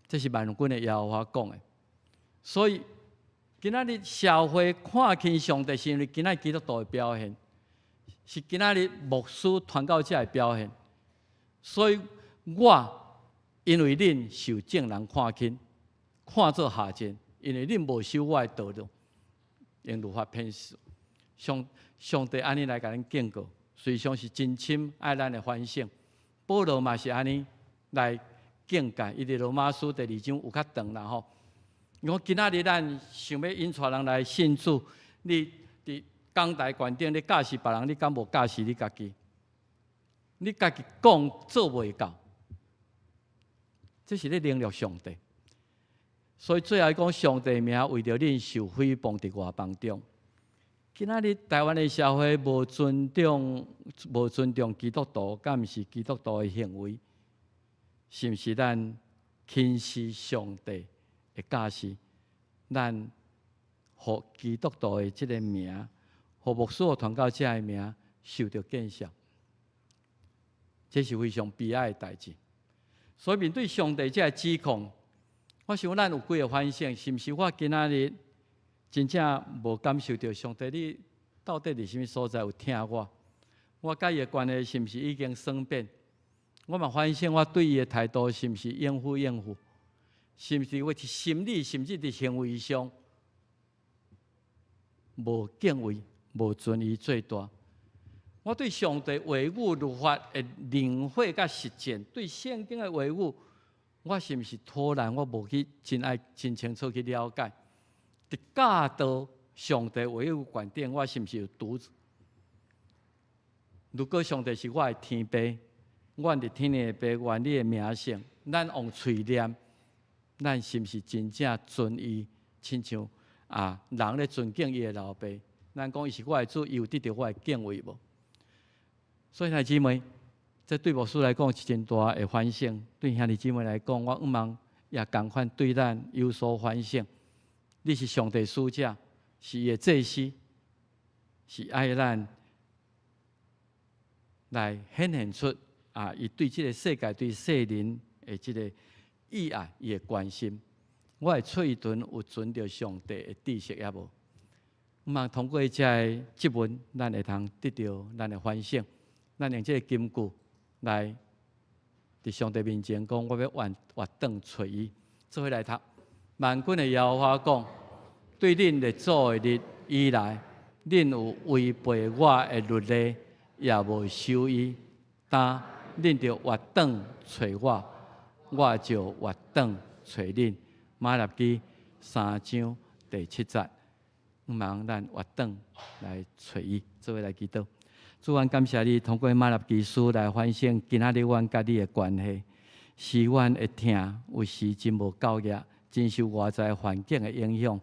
這是萬軍的耶和華講的。所以今仔日社會看輕上帝，是因為今仔日基督徒的表現，是今仔日牧師傳教者的表現。所以我因為恁受眾人看輕，看做下賤，因為恁無守我的道路，用律法騙死。上帝按呢來共恁警告，實際上是真深愛咱的反省。保羅嘛是按呢來警戒，伊佇羅馬書第二章有較長啦吼。伊講今仔日咱想欲引帶人來信主，你佇講台懸頂你教示別人，你敢無教示你家己？你家己講做袂到，這是咧凌辱上帝。所以最後講上帝名為著恁受誹謗佇外邦中。今仔日台灣的社會無尊重基督徒，敢毋是基督徒的行為？是毋是咱輕視上帝的教示？咱予基督徒的這個名，予牧師和傳教者的名受著見笑，這是非常悲哀的代誌。所以面對上帝這個指控，我想咱有幾個反省，是毋是我今仔日真正無感受著上帝？你到底佇啥物所在有疼我？我佮伊的關係是毋是已經生變？我嘛反省我對伊的態度是毋是應付應付？是毋是我佇心理甚至佇行為上無敬畏、無尊伊最大？我對上帝話語律法的領會佮實踐，對聖經的話語，我是毋是突然我無去真愛真清楚去了解？佇教導上帝話語觀點，我是毋是有獨？如果上帝是我的天父，阮佇天的父，願你的名聖，咱用喙念，咱是毋是真正尊伊？親像啊，人咧尊敬伊的老爸，咱講伊是我的主，伊有得著我的敬畏無？所以兄弟姊妹，這對牧師來講是真大的反省；對兄弟姊妹來講，我向望也仝款對咱有所反省。你是上帝使者，是伊的祭司，是愛咱來顯現出啊，伊對這个世界、對世人的這个意愛、伊的關心。我的喙唇有存著上帝的知識抑無？向望通過這个質問，咱會通得著咱的反省。咱用這个金句來佇上帝面前講：我欲活活轉揣伊，做伙來讀。萬軍的耶和華講：對恁列祖的日以來，恁有違背我的律例，也無守伊。但恁著活轉揣我，我就活轉揣恁。馬拉基三章第七節，向望咱活轉來揣伊，做伙來祈禱。主，阮感謝你，通過馬拉基書來反省今仔日阮佮你的關係，使阮的疼有時真無夠額，真受外在環境的影響，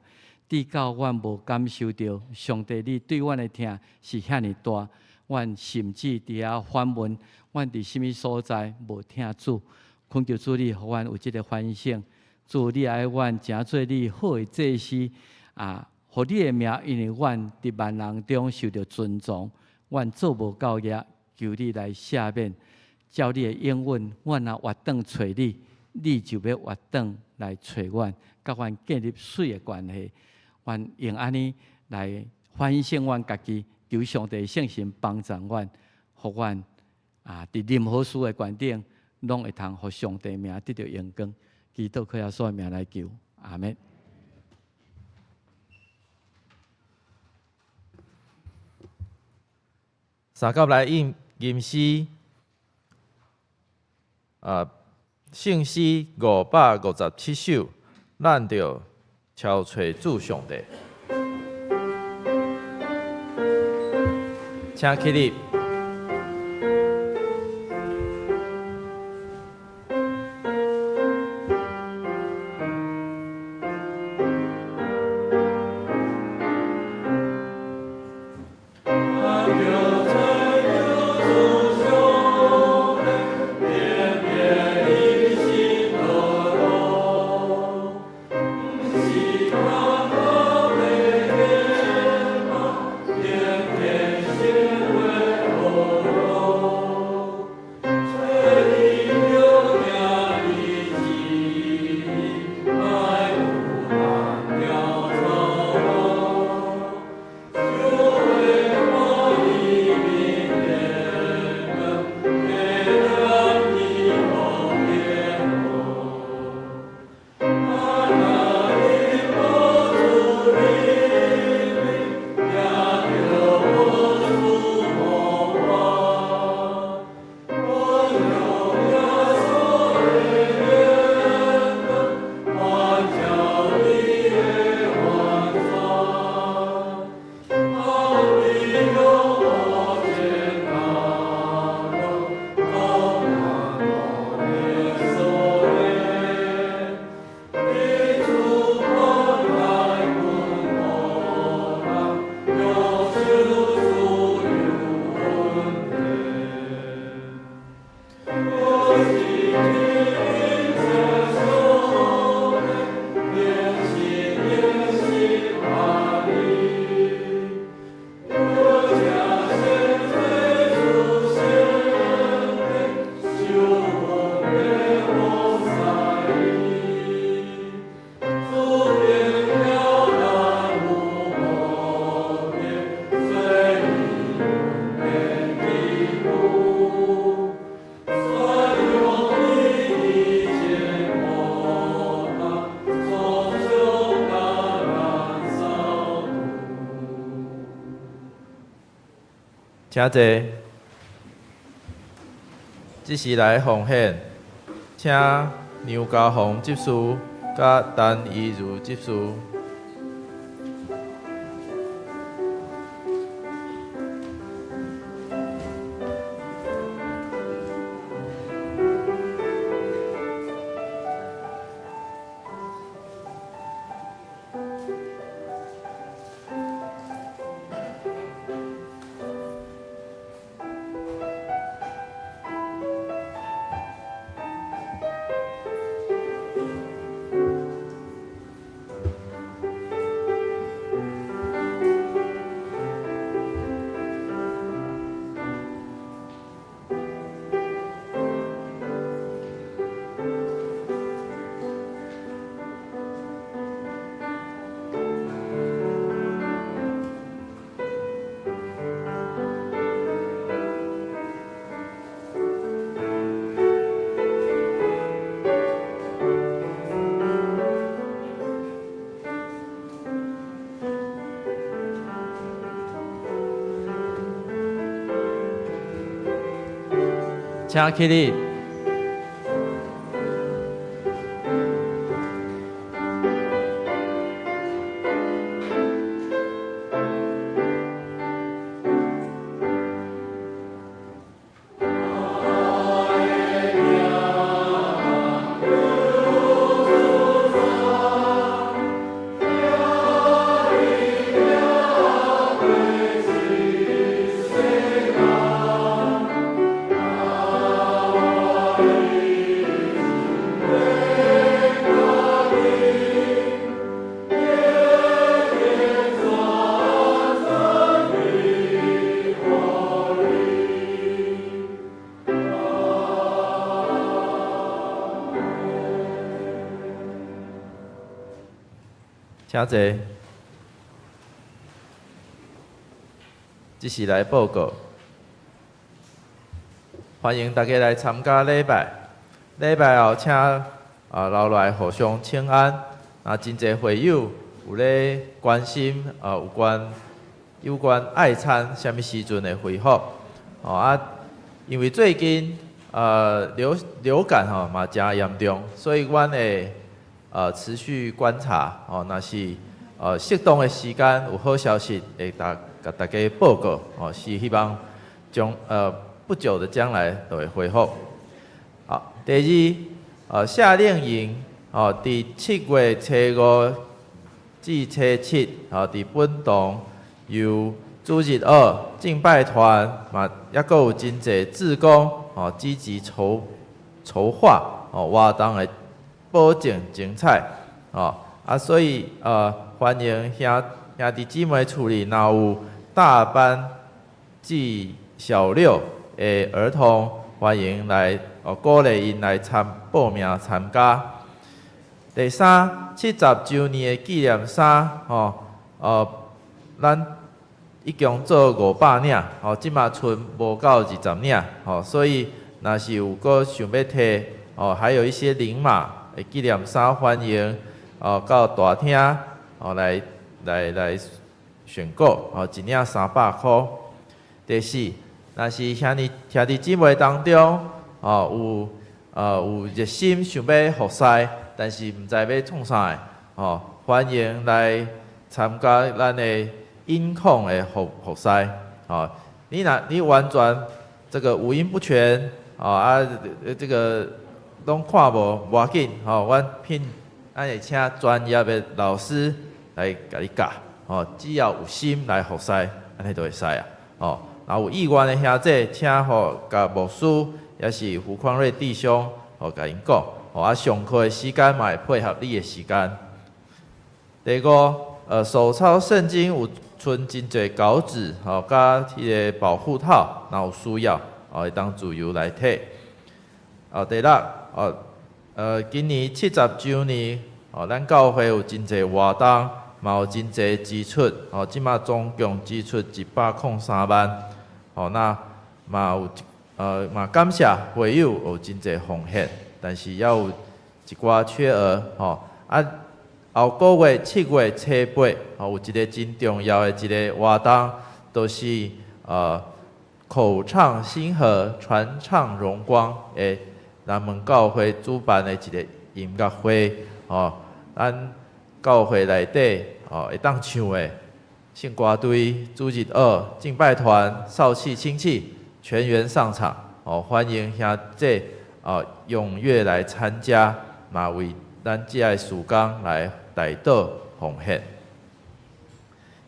直到阮無感受著上帝你對阮的疼是遐爾大，阮甚至佇遐反問，阮佇啥物所在無疼主？懇求主你，予阮有這个反省。主，你愛阮成做你好的祭司啊，予你的名，因為阮佇萬人中受著尊重，阮做無夠額，求你來赦免。照你的應允，阮若活轉揣你，你就欲活轉來揣阮，佮阮建立媠的關係。阮用按呢來反省阮家己，求上帝聖神幫助阮，予阮啊，佇任何事的觀點，攏會通予上帝名得著榮光。祈禱靠耶穌的名來求，阿們。三甲來應吟詩，啊，聖詩557首，咱著朝揣主上帝，請起立。請坐。這時來奉獻，請梁家宏執事佮陳怡如執事。請起立。請坐。這是來報告，歡迎大家來參加禮拜。禮拜後，請留來互相請安。啊，真濟會友有咧關心有關愛餐啥物時陣會恢復。哦啊，因為最近流感吼嘛誠嚴重，所以阮會持續觀察哦，若是適當的時間有好消息，會共大家報告哦。是希望將不久的將來就會恢復。好，第二，夏令營哦，佇7月初5至初7，哦，佇本堂由主日學敬拜團嘛，抑閣有真濟志工哦，積極籌劃哦，活動會保證精彩哦啊，所以歡迎兄弟姊妹厝裡若有大班至小六的兒童，歡迎來哦，鼓勵𪜶來報名參加。第三，70週年的紀念衫吼，咱已經做500領，吼，這馬賰無夠20領，吼，所以若是有閣想欲提，哦，還有一些零碼的紀念衫，歡迎哦到大廳哦來選購，哦，一領300箍。第四，若是兄弟姊妹當中，哦有熱心想欲服侍，但是毋知欲創啥的，哦，歡迎來參加咱的音控的服侍，哦，你若你完全這個五音不全，哦啊，這個攏看無無要緊，吼，阮聘咱會請專業的老師來共你教，哦，只要有心來服侍，按呢就會使啊，哦，若有意願的兄弟，請吼共牧師，抑是胡匡瑞弟兄，吼共𪜶講，吼啊，上課的時間嘛會配合你的時間。第五，手抄聖經有賰真濟稿紙，吼，佮彼個保護套，若有需要，哦，會當自由來提。哦，第六，哦，今年70週年，哦，咱教會有真濟活動，嘛有真濟支出，哦，這馬總共支出103萬，哦，那嘛有，嘛感謝會友有真濟奉獻，但是猶有一寡缺額，吼，啊，後個月7月初8，吼，有一個真重要的一個活動，就是口唱心和，傳唱榮光的南門教會主辦的一個音樂會，吼，咱教會內底哦會當唱的聖歌隊、主日學、敬拜團、少器、輕器全員上場，哦，歡迎兄弟哦踴躍來參加，嘛為咱這个事工來代禱奉獻。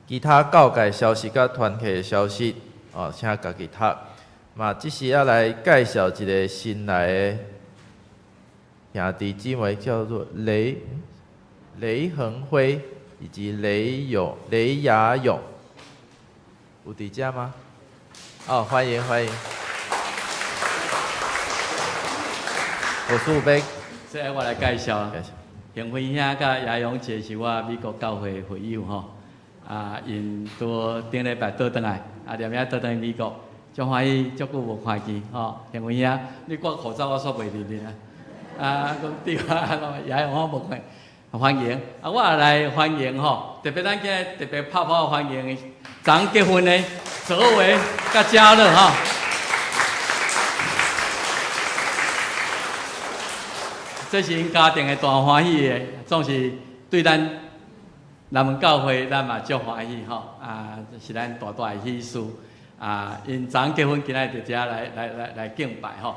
其他教界消息佮團契的消息，哦，請家己讀。嘛，這時仔來介紹一個新來的兄弟姊妹，叫做雷恆輝以及雷雅勇，有佇遮嗎？哦，歡迎歡迎。我是有欲。這我來介紹。恆輝兄佮雅勇姐是我美國教會會友吼，啊，𪜶拄頂禮拜倒轉來，啊，連夜倒轉去美國，足歡喜，足久無看見吼。恆輝兄，你掛口罩我煞袂認得啊。啊，講對啊，雅勇我無看，歡迎。啊，我也來歡迎吼，特別咱今日特別拍破歡迎，昨結婚的澤維佮嘉樂吼。這是𪜶家庭的大歡喜的，總是對咱南門教會，咱嘛足歡喜吼。啊，是咱大大的喜事。啊，𪜶昨昏結婚，今仔佇遮來來來來敬拜吼。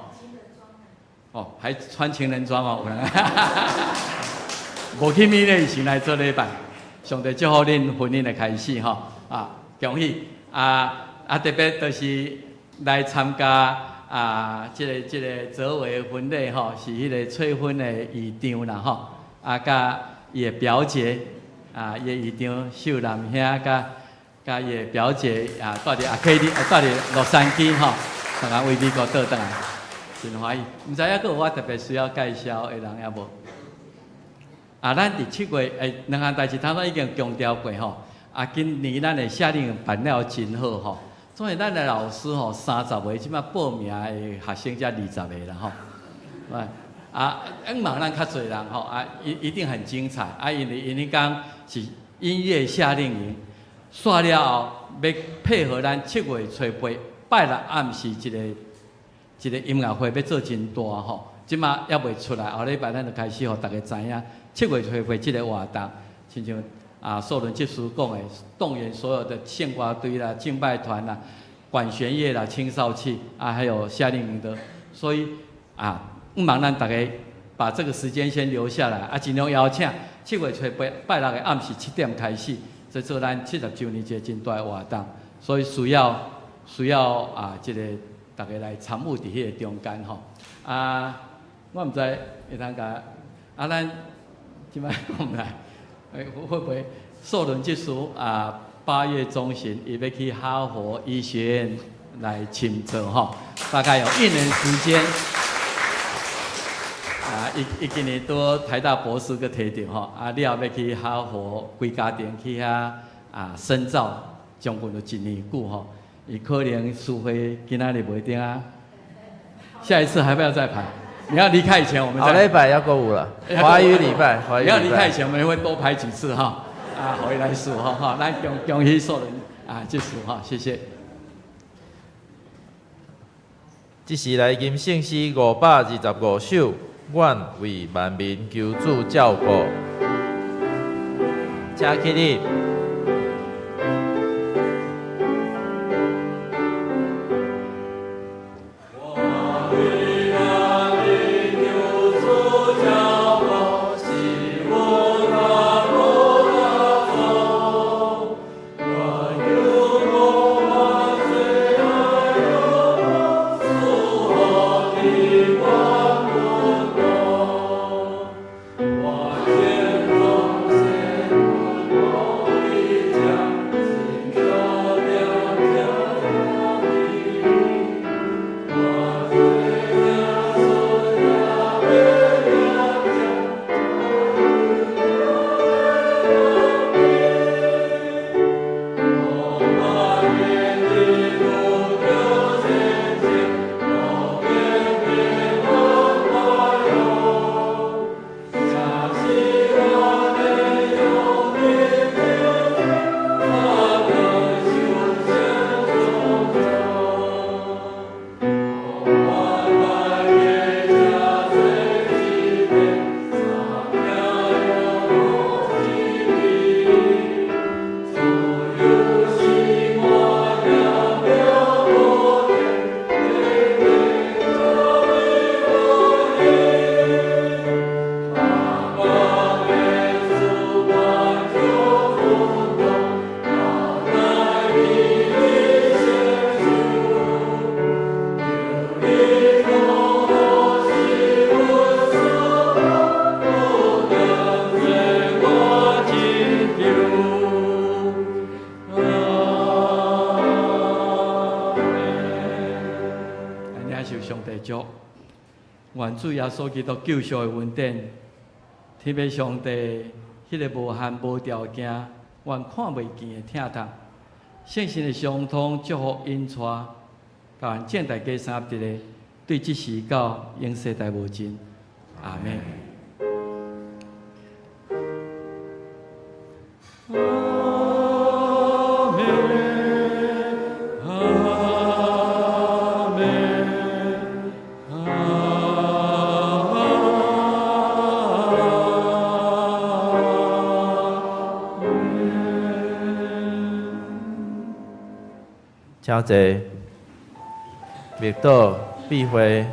哦，還穿情人裝哦，有人。無去米咧，先來做禮拜。上帝祝福恁婚姻的開始吼。啊，恭喜！啊啊，特別就是來參加啊，這個澤維婚禮吼，是彼個催婚的姨丈啦吼。啊，佮伊的表姐啊，伊的姨丈秀南兄佮佮伊的表姐啊，蹛佇阿克里，蹛佇洛杉磯吼，逐个為美國倒轉來，真歡喜。毋知影閣有我特別需要介紹的人猶無？啊，咱佇7月，兩項代誌，頭拄已經強調過吼。啊，今年咱的夏令營辦了真好吼。所以咱的老師吼，30個，這擺報名的學生才20個啦吼。啊，希望咱較濟人吼，啊，一定很精彩。啊，因為講是音樂夏令營，煞了後欲配合咱7月初8拜六暗時一個音樂會，欲做真大吼。這擺猶未出來，後禮拜咱就開始予逐家知影七月初八這個活動，親像啊，素倫執事講的，動員所有的聖歌隊啦、敬拜團啦、管弦樂啦、吹哨器啊，還有夏令營的，所以啊，毋茫咱逐家把這個時間先留下來，啊，盡量邀請七月初八拜六的暗時7點開始，這做咱70週年一個真大的活動，所以需要啊，這個逐家來參與佇彼個中間吼。啊，我毋知會當共啊，咱這擺講來，會不會素倫執事啊？8月中旬，伊欲去哈佛醫學院來深造吼，大概有一年時間。啊，伊今年拄台大博士閣提著吼，啊，了後欲去哈佛規家庭去遐啊深造，將近有一年久吼。伊可能書會今仔日袂定啊，下一次還不要再排。你要離開以前，我們後禮拜猶閣有啦，華語禮拜，華語。你要離開以前，我們會多排幾次哈。啊，回來數哈哈，來恭恭喜素倫啊，結束哈，謝謝。這時來吟聖詩525首，願為萬民求主照顧，請起立。願主耶穌基督救贖的恩典，天父上帝彼个無限無條件、願看袂見的疼痛，聖神的相通祝福引帶，共咱眾大家三合一个，對這時到永世代無盡。阿們。阿們，阿們，阿們。請坐。默禱、閉會、